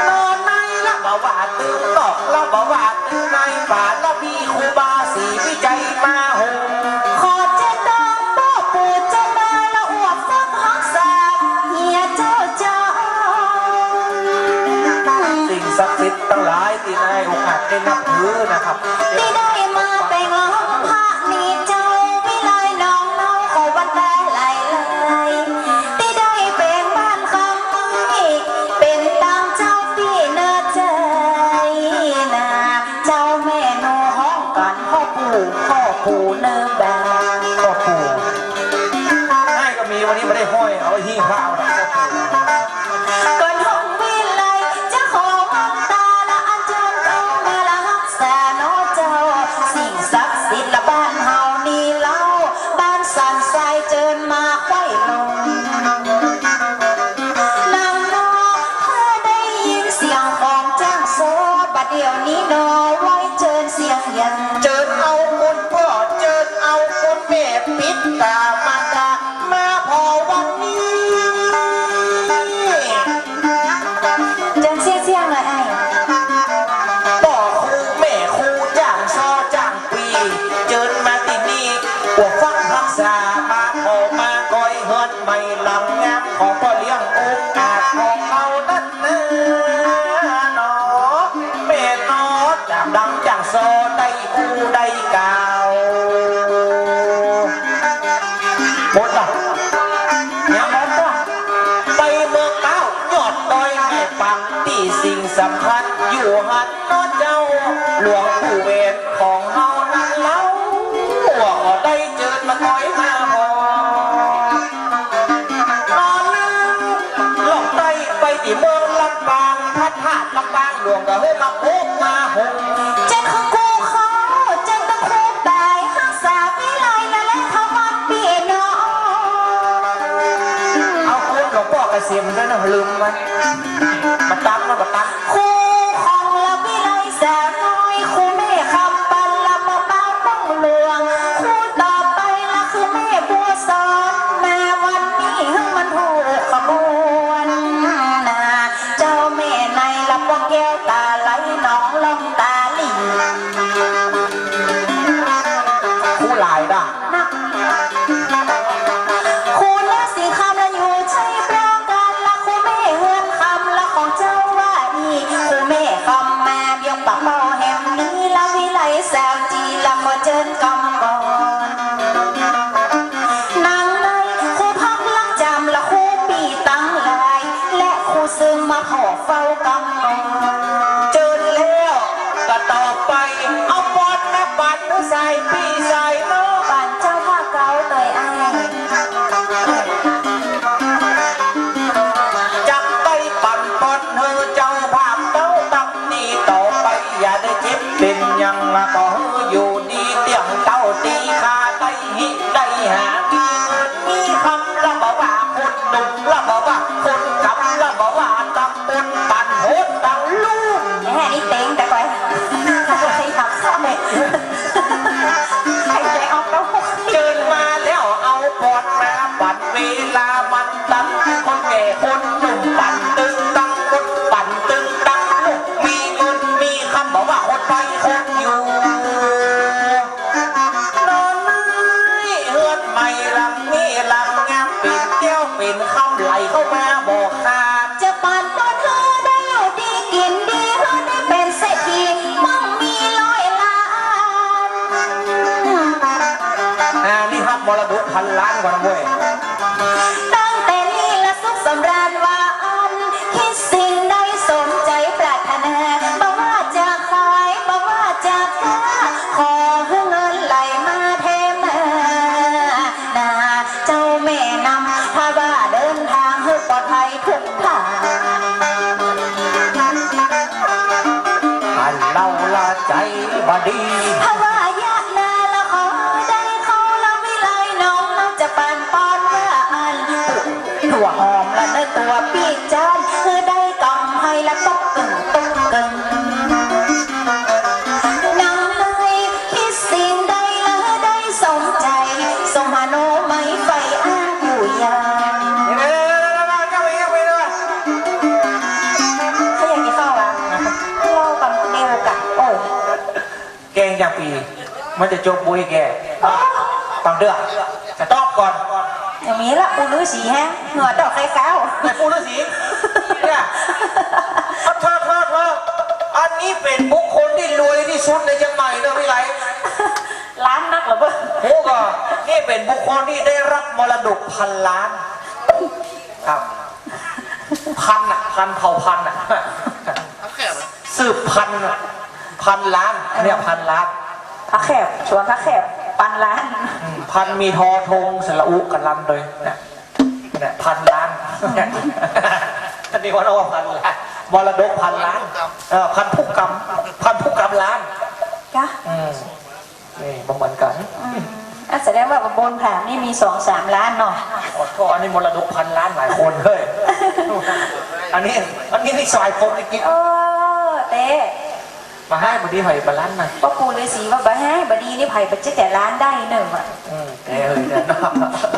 นอกในละบ่ว่าตึงนอก ละบ่ว่าตึงใน บารมีครูบาศรีวิชัยมาห่ม ขอเจตองป้อปู่เจ้ามาละอวดฟังฮักษาเฮียเจ้าเจ้า สิ่งศักดิ์สิทธิ์ตังหลายตี้ในโอกาสได้นับถือนะครับ ตี้ได้มาแต่งล้อมพระนี่เจ้า วิไลน้องเนาขอวันได้หลายๆ ตี้ได้แป๋งบ้านคำนี้ เป๋นตางเจ้าตี้เนอใจ๋นา เจ้าแม่หนูฮ้องกั๋นพ่อปู่ พ่อปู่เนอบ้าน พ่อปู่ ไอ้ก็มีวันนี้บ่ได้ห้อย เอาไว้หิ้งพระเอานะ ก่อนห้องวิไลจะขอมองตาละอัญเจิญเต้ามาละฮักษาหนอเจ้า สิ่งศักดิ์สิทธิ์ละบ้านเฮานี่เล่า บ้านสันทรายเจิญมาไขว้ลม นางนกเมื่อได้ยินเสียงของจ้าง หันเนาะเจ้า หลวงปู่แหวนของเฮานั้นเล่า ว่าก็ได้เจิญมาต้อยมาพอ นอนนึ่งล่องใต้ไปตี้เมืองลำปาง พระธาตุลำปางหลวงก็เฮ้ยมาโคกมาหง เจ้าของกูเขา เจ้าตะครูตาย ฮักษาวิไลและ และธรรมะปี้น้อง เอาคุณหลวงป้อเกษมด้วยนะ ลืมไป บ่ตันนะ บ่ตัน ครูของละวิไลสาวน้อย ครูแม่คำปันละมาเป้าป้องหลวง ครูต่อไปละคือแม่บัวสอน มาวันนี้หื้อมันถูกขบวนนะ เจ้าแม่ในละป้องแก้วตาไหล น้องล่องตาหลิ่ง ครูหลายด่ะ นะ ครูเนื้อสีคำละอยู่ชัยปราการ ละครูแม่เฮือนคำละของเจ้าว่าอี ครูแม่คำมาเบียงปากเป้าแหมนี้ ละวิไลสาวจีละขอเจิญกำก่อน นางในครูพักลักจำละครูปี้ตังหลาย และครูซึ่งมาขอเฝ้ากำก่อน เจิญแล้ว ก็ต่อไป เอาปอนมาปันหื้อสายปี้สายน้อง ปันเจ้าภาพเก่าเตยอ้าย จักได้ปันปอนหื้อเจ้าภาพเก่าตำนี้ต่อไป อย่าได้เจ็บเป๋นหยัง มาขอหื้ออยู่ดีเตี้ยงเต้า ตี้ข้าได้ฮิได้หา มีเงินมีคำ ละบ่ว่าคนหนุ่ม ละบ่ว่าคนกำ ละบ่ว่าตำบล ปันโหดตังลุ่ม แหม นี่เต็งแต่ก่อน ใครอยากเข้า ใครใจออกแล้ว เจิญมาแล้วเอาปอนมาปัน เวลามันตัน คนแก่คนหนุ่มปันตึงตังบน ปันตึงตังลุ่ม มีเงินมีคำ บ่ว่าคนไปคนอยู่ นอนในเฮือนใหม่หลังนี้หลังงาม เป๋นแก้วเป๋นคำ ไหลเข้ามาบ่ขาด จะปันปอนหื้อได้อยู่ดีกิ๋นดี หื้อได้เป๋นเศรษฐีมั่งมีร้อยล้าน อ่า นี่ฮับมรดกพันล้านก่อนนะเว้ย ตั้งแต่นี้ละสุขสำราญว่าอั้น คิดสิ่งใดสมใจปรารถนา บ่ว่าจะขาย บ่ว่าจะค้า ขอหื้อเงินไหลมาเทมา นะ เจ้าแม่นำ ถ้าว่าเดินทางหื้อปลอดภัยทุกทาง อันเล่าละใจบ่ดี ถ้าว่ายะนาละขอได้เข้าละวิไลน้อง น้องจะปันปอนว่าอั้น ตั๋วหอมละเนื้อตั๋วปี้จาน หื้อได้กำไฮละตุ๊กกึ่งตุ๊กกึ่ง นางเอ๋ย คิดสิ่งใดละได้สมใจ สมหานุมัยใฝ่อ้างกู่ยาม เดี๋ยวๆๆๆๆ เจ้าไปเอง เจ้าไปเอง เจ้าไปเอง ใครอยากกิ๋นข้าวอ่ะ เล่ากับเดียวกะ โอ้ย แกงจำปี๋ มันจะจบบุ้ยแก อ๋อ ฟังเตื้อ สต็อปก่อน อย่างนี้ละ ปู่ฤๅษีแฮะ เหงื่อตกใครเก้า ไอ้ปู่ฤๅษี เนี่ย โทษ โทษ โทษ อันนี้เป๋นบุคคลตี้รวยตี้สุดในเจียงใหม่เนาะวิไล ล้านนักเหรอเบ้อ โอ้ก็ นี่เป๋นบุคคลตี้ได้ฮับมรดกพันล้าน ครับ พันธุ์น่ะ พันธุ์เผ่าพันธุ์น่ะ สืบพันธุ์น่ะ พันล้าน เนี่ย พันล้าน พระแคบ สวนพระแคบ ปันล้าน อืม พันมีทอทงสระอุกะลันโดย เนี่ย เนี่ย พันล้าน อันนี้ว่าเราว่าพันล้าน มรดกพันล้าน เอ่อ พันธุกรรม พันธุกรรมล้าน จ้ะ อืม นี่บ่เหมือนกั๋น อืม อ่ะ แสดงว่าบนผานี่มีสองสามล้านเนาะ ขอโทษ อันนี้มรดกพันล้านหลายคนเฮ้ย อันนี้ อันนี้นี่สายคนนี่กิน เออ เต้ บ่ฮ้ายบ่ดีไผบ่ล้านนะ ป้อปู่ฤๅษีว่าบ่ฮ้ายบ่ดีนี่ไผบ่จะแต่ล้านได้เนอะ อืม แต่เฮ้ย เนาะ อ๋อ พ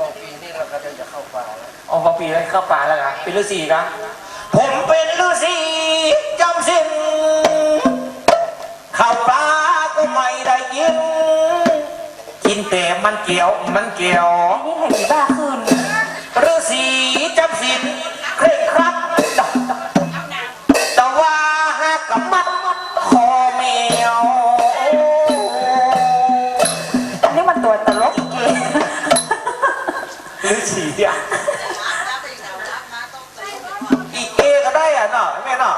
อปี๋นี้เข้าป่าแล้ว อ๋อ พอปี๋นี้เข้าป่าแล้วเหรอ เป๋นฤๅษีเหรอ ผมเป๋นฤๅษีจำศีล ข้าวปลาก็ไม่ได้กิ๋น กิ๋นแต่มันแก้ว มันแก้ว อันนี้ไผบ้าขึ้น ฤๅษีจำศีลเคร่งครัด แต่ว่าหากกำมัดคอแมว อันนี้มันตั๋วตลกอีเก ฤๅษีอะ อีเกก็ได้อะเนาะ แม่เนาะ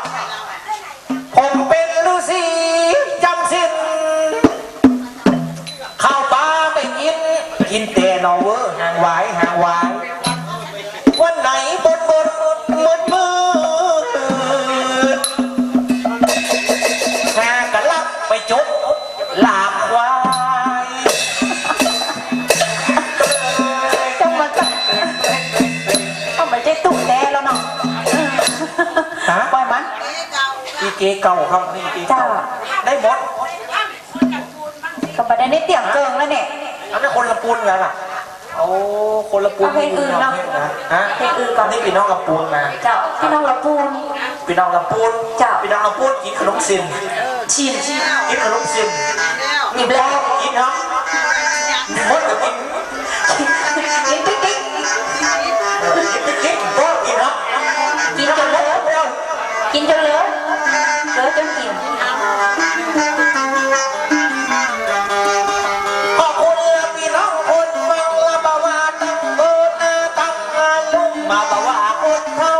เกเก่าครับ นี่เกเก่า เจ้า ได้หมด ก็บ่ได้ในเตียงเกิ่งแล้วเนี่ย อันนี้คนละปูนกันล่ะ โอ้ คนละปูน เอาเพลงอื่นเนาะ ฮะ เพลงอื่นก่อน นี่ปี้น้องลำปูนมา เจ้า ปี้น้องลำปูน ปี้น้องลำปูน เจ้า ปี้น้องลำปูน กิ๋นขนมสิ้น สิ้น กิ๋นขนมสิ้น อิ่มแล้ว กิ๋นเนาะ หมดก็กิ๋น กิ๋นติ๊กติ๊ก เออ กิ๋นติ๊กติ๊ก โอ้ กิ๋นเนาะ กิ๋นจนเหลือ กิ๋นจนเหลือ เหลือจนอิ่ม ขอบคุณละปี้น้องคนฟังละ บ่ว่าตังโตนาตังลุง บ่ว่าคนเฒ่า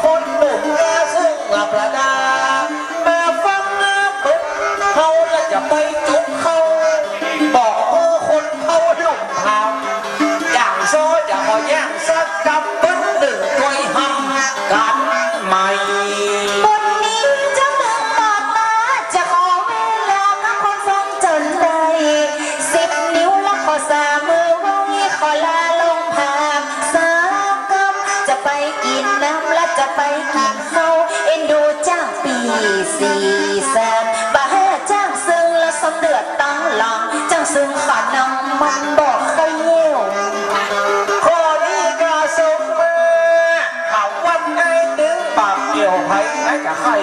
คนหนุ่มแก่ซึ่งละประดา มาฟังนะเปิ้นเฮาละจะไปจุกเข้า บอกหื้อคนเฒ่าลุ่มถาม อย่างซ้อจะขอย่างสักกำ เปิ้นนึ่งถ้วยหำกั๋นใหม่ บนนี้เจ้าเมืองปากตา จะขอเวลากับคนฟังจ๋นได้ สิบนิ้วละขอสามมือไหว้ ขอลาลงพามสักกำ จะไปกิ๋นน้ำละจะไปกิ๋นข้าว เอ็นดูจ้างปี้สี่สาม บ่าห้าจ้างซึ่งละสำเดือดตังหลัง จ้างซึ่งข้านั่งมันบ่ใค่เยี่ยว ข้อนี้ก็สมมา เขาวันไหนตึงบักเกี่ยวไผ ไหนจะใค่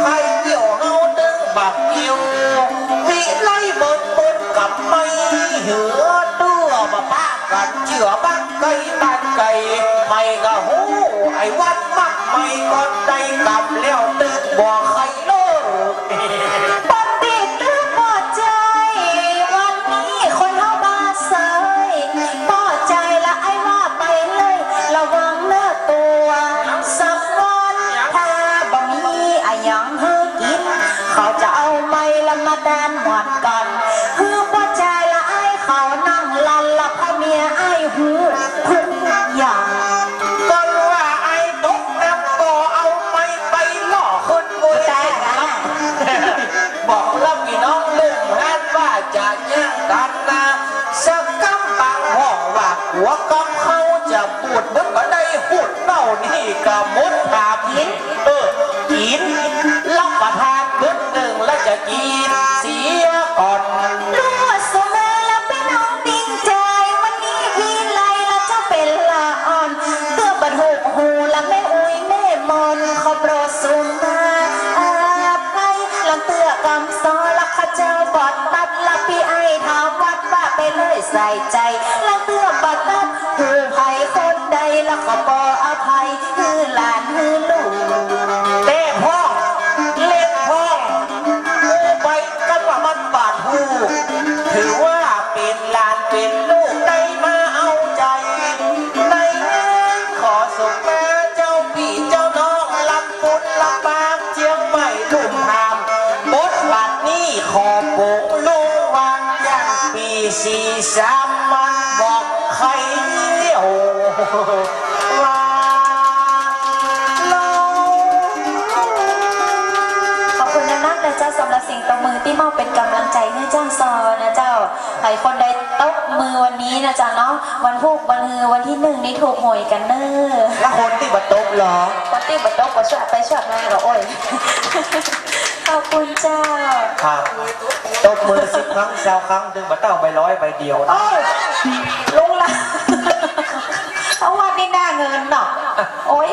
ใค่เกี่ยวเฮาตึงบักเกี่ยว วิไลเมืองบนกำไม้ หื้อตั๋วบ่ปะกั๋น เจื้อบ้านใก้บ้านไก๋ ใผก็ฮู้ ไอ้วันมักใหม่ก่อนได้กำแล้วตึงบ่ใค่เลิก ปกติตึงบ่ใจ้ วันนี้คนเฮาบ่ใส่ บ่ใจ้ละไอ้ว่าไปเลย ระวังเนื้อตั๋ว สักวันถ้าบ่มีอะหยังหื้อกิ๋น เขาจะเอาไม้ละมาดานหมอนกั๋น หื้อบ่ใจ้ละไอ้เขานั่งลั่นละพ่อเมียไอ้ฮู้ทุกอย่าง ก็ว่าไอ้ตกน้ำบ่เอาไม้ไปล่อคนโวย บ่ใจ้ละ บอกละปี้น้องลุ่มหั้นว่าจะแย่งกั๋นนะ สักกำ บางห้องว่ากั๋วกำเขาจะปูด เปิ้นบ่ได้พูดเน่านี่ก็หมดถาม กิ๋น เออ กิ๋น รับประทานเปิ้นนึ่งละจะกิ๋นเสียก่อน รู้เสมอละปี้น้องติ๊งใจ๋ วันนี้วิไลละเจ้าเป๋นละอ่อน เตื้อบ่ถูกหูละแม่อุ๊ยแม่มน ขอโปรดสุมาอภัย ลางเตื้อกำซ้อละข้าเจ้าบ่ตัดละปี้ไอ้ถามวัดว่าไปเลยใส่ใจ๋ ลางเตื้อบ่ตัด หื้อใผคนใดละขอปออภัย หื้อหลานหื้อลูก เต้พ่อง เล่นพ่อง อู้ไปกั๋นว่ามันบาดหู ถือว่าเป๋นหลานเป๋นลูกได้มาเอาใจ๋ ในขอส่งมาเจ้าปี้เจ้าน้อง ลำปูนลำปางเจียงใหม่ลุ่มหาม บทบาทนี้ขอปงลงวางอย่างปี้สี่สามมันบอกใค่ ว่า ขอบคุณนักๆ นะเจ้า สำหรับเสียงตบมือตี้มอบเป๋นก๋ำลังใจ๋หื้อจ้างซอนะเจ้า ใผคนใดตบมือวันนี้นะเจ้าเนาะ วันพูกวันฮือวันตี้นึ่งนี่ถูกหวยกั๋นเน่อ แล้วคนตี้บ่ตบเหรอ คนตี้บ่ตบก็ช่วยไปช่วยมาก็โอ้ย ขอบคุณเจ้า ครับ ตบมือสิบครั้งซาวครั้ง ตึงบ่เต้าใบร้อยใบเดียวนะ เอ้า ลงละ เอาวันนี้หน้าเงินเนาะ โอ้ย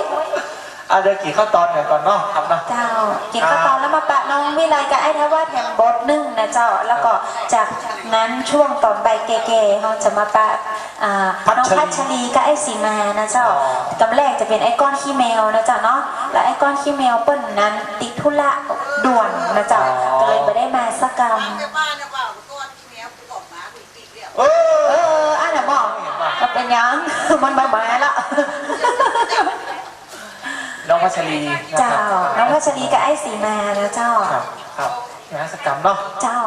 อ่ะ เดี๋ยวกิ๋นข้าวตอนกั๋นก่อนเนาะครับเนาะ เจ้า กิ๋นข้าวตอนแล้วมาปะน้องวิไลกับไอ้ทวาแถมบทนึ่งนะเจ้า แล้วก็จากนั้นช่วงตอนบ่ายแก่ๆ เฮาจะมาปะ อ่า พัชรี น้องพัชรีกับไอ้สีมานะเจ้า อ๋อ กำแรกจะเป๋นไอ้ก้อนขี้แมวนะเจ้าเนาะ แล้วไอ้ก้อนขี้แมวเปิ้นนั้นติดธุระด่วนนะเจ้า อ๋อ ก็เลยบ่ได้มาสักกำ เออ เออ อันน่ะบอก ก็เป๋นหยัง มันบ่มาละ น้องพัชรีนะครับ เจ้า น้องพัชรีกับไอ้สีมานะเจ้า ครับ ครับ นะ สักกำเนาะ เจ้า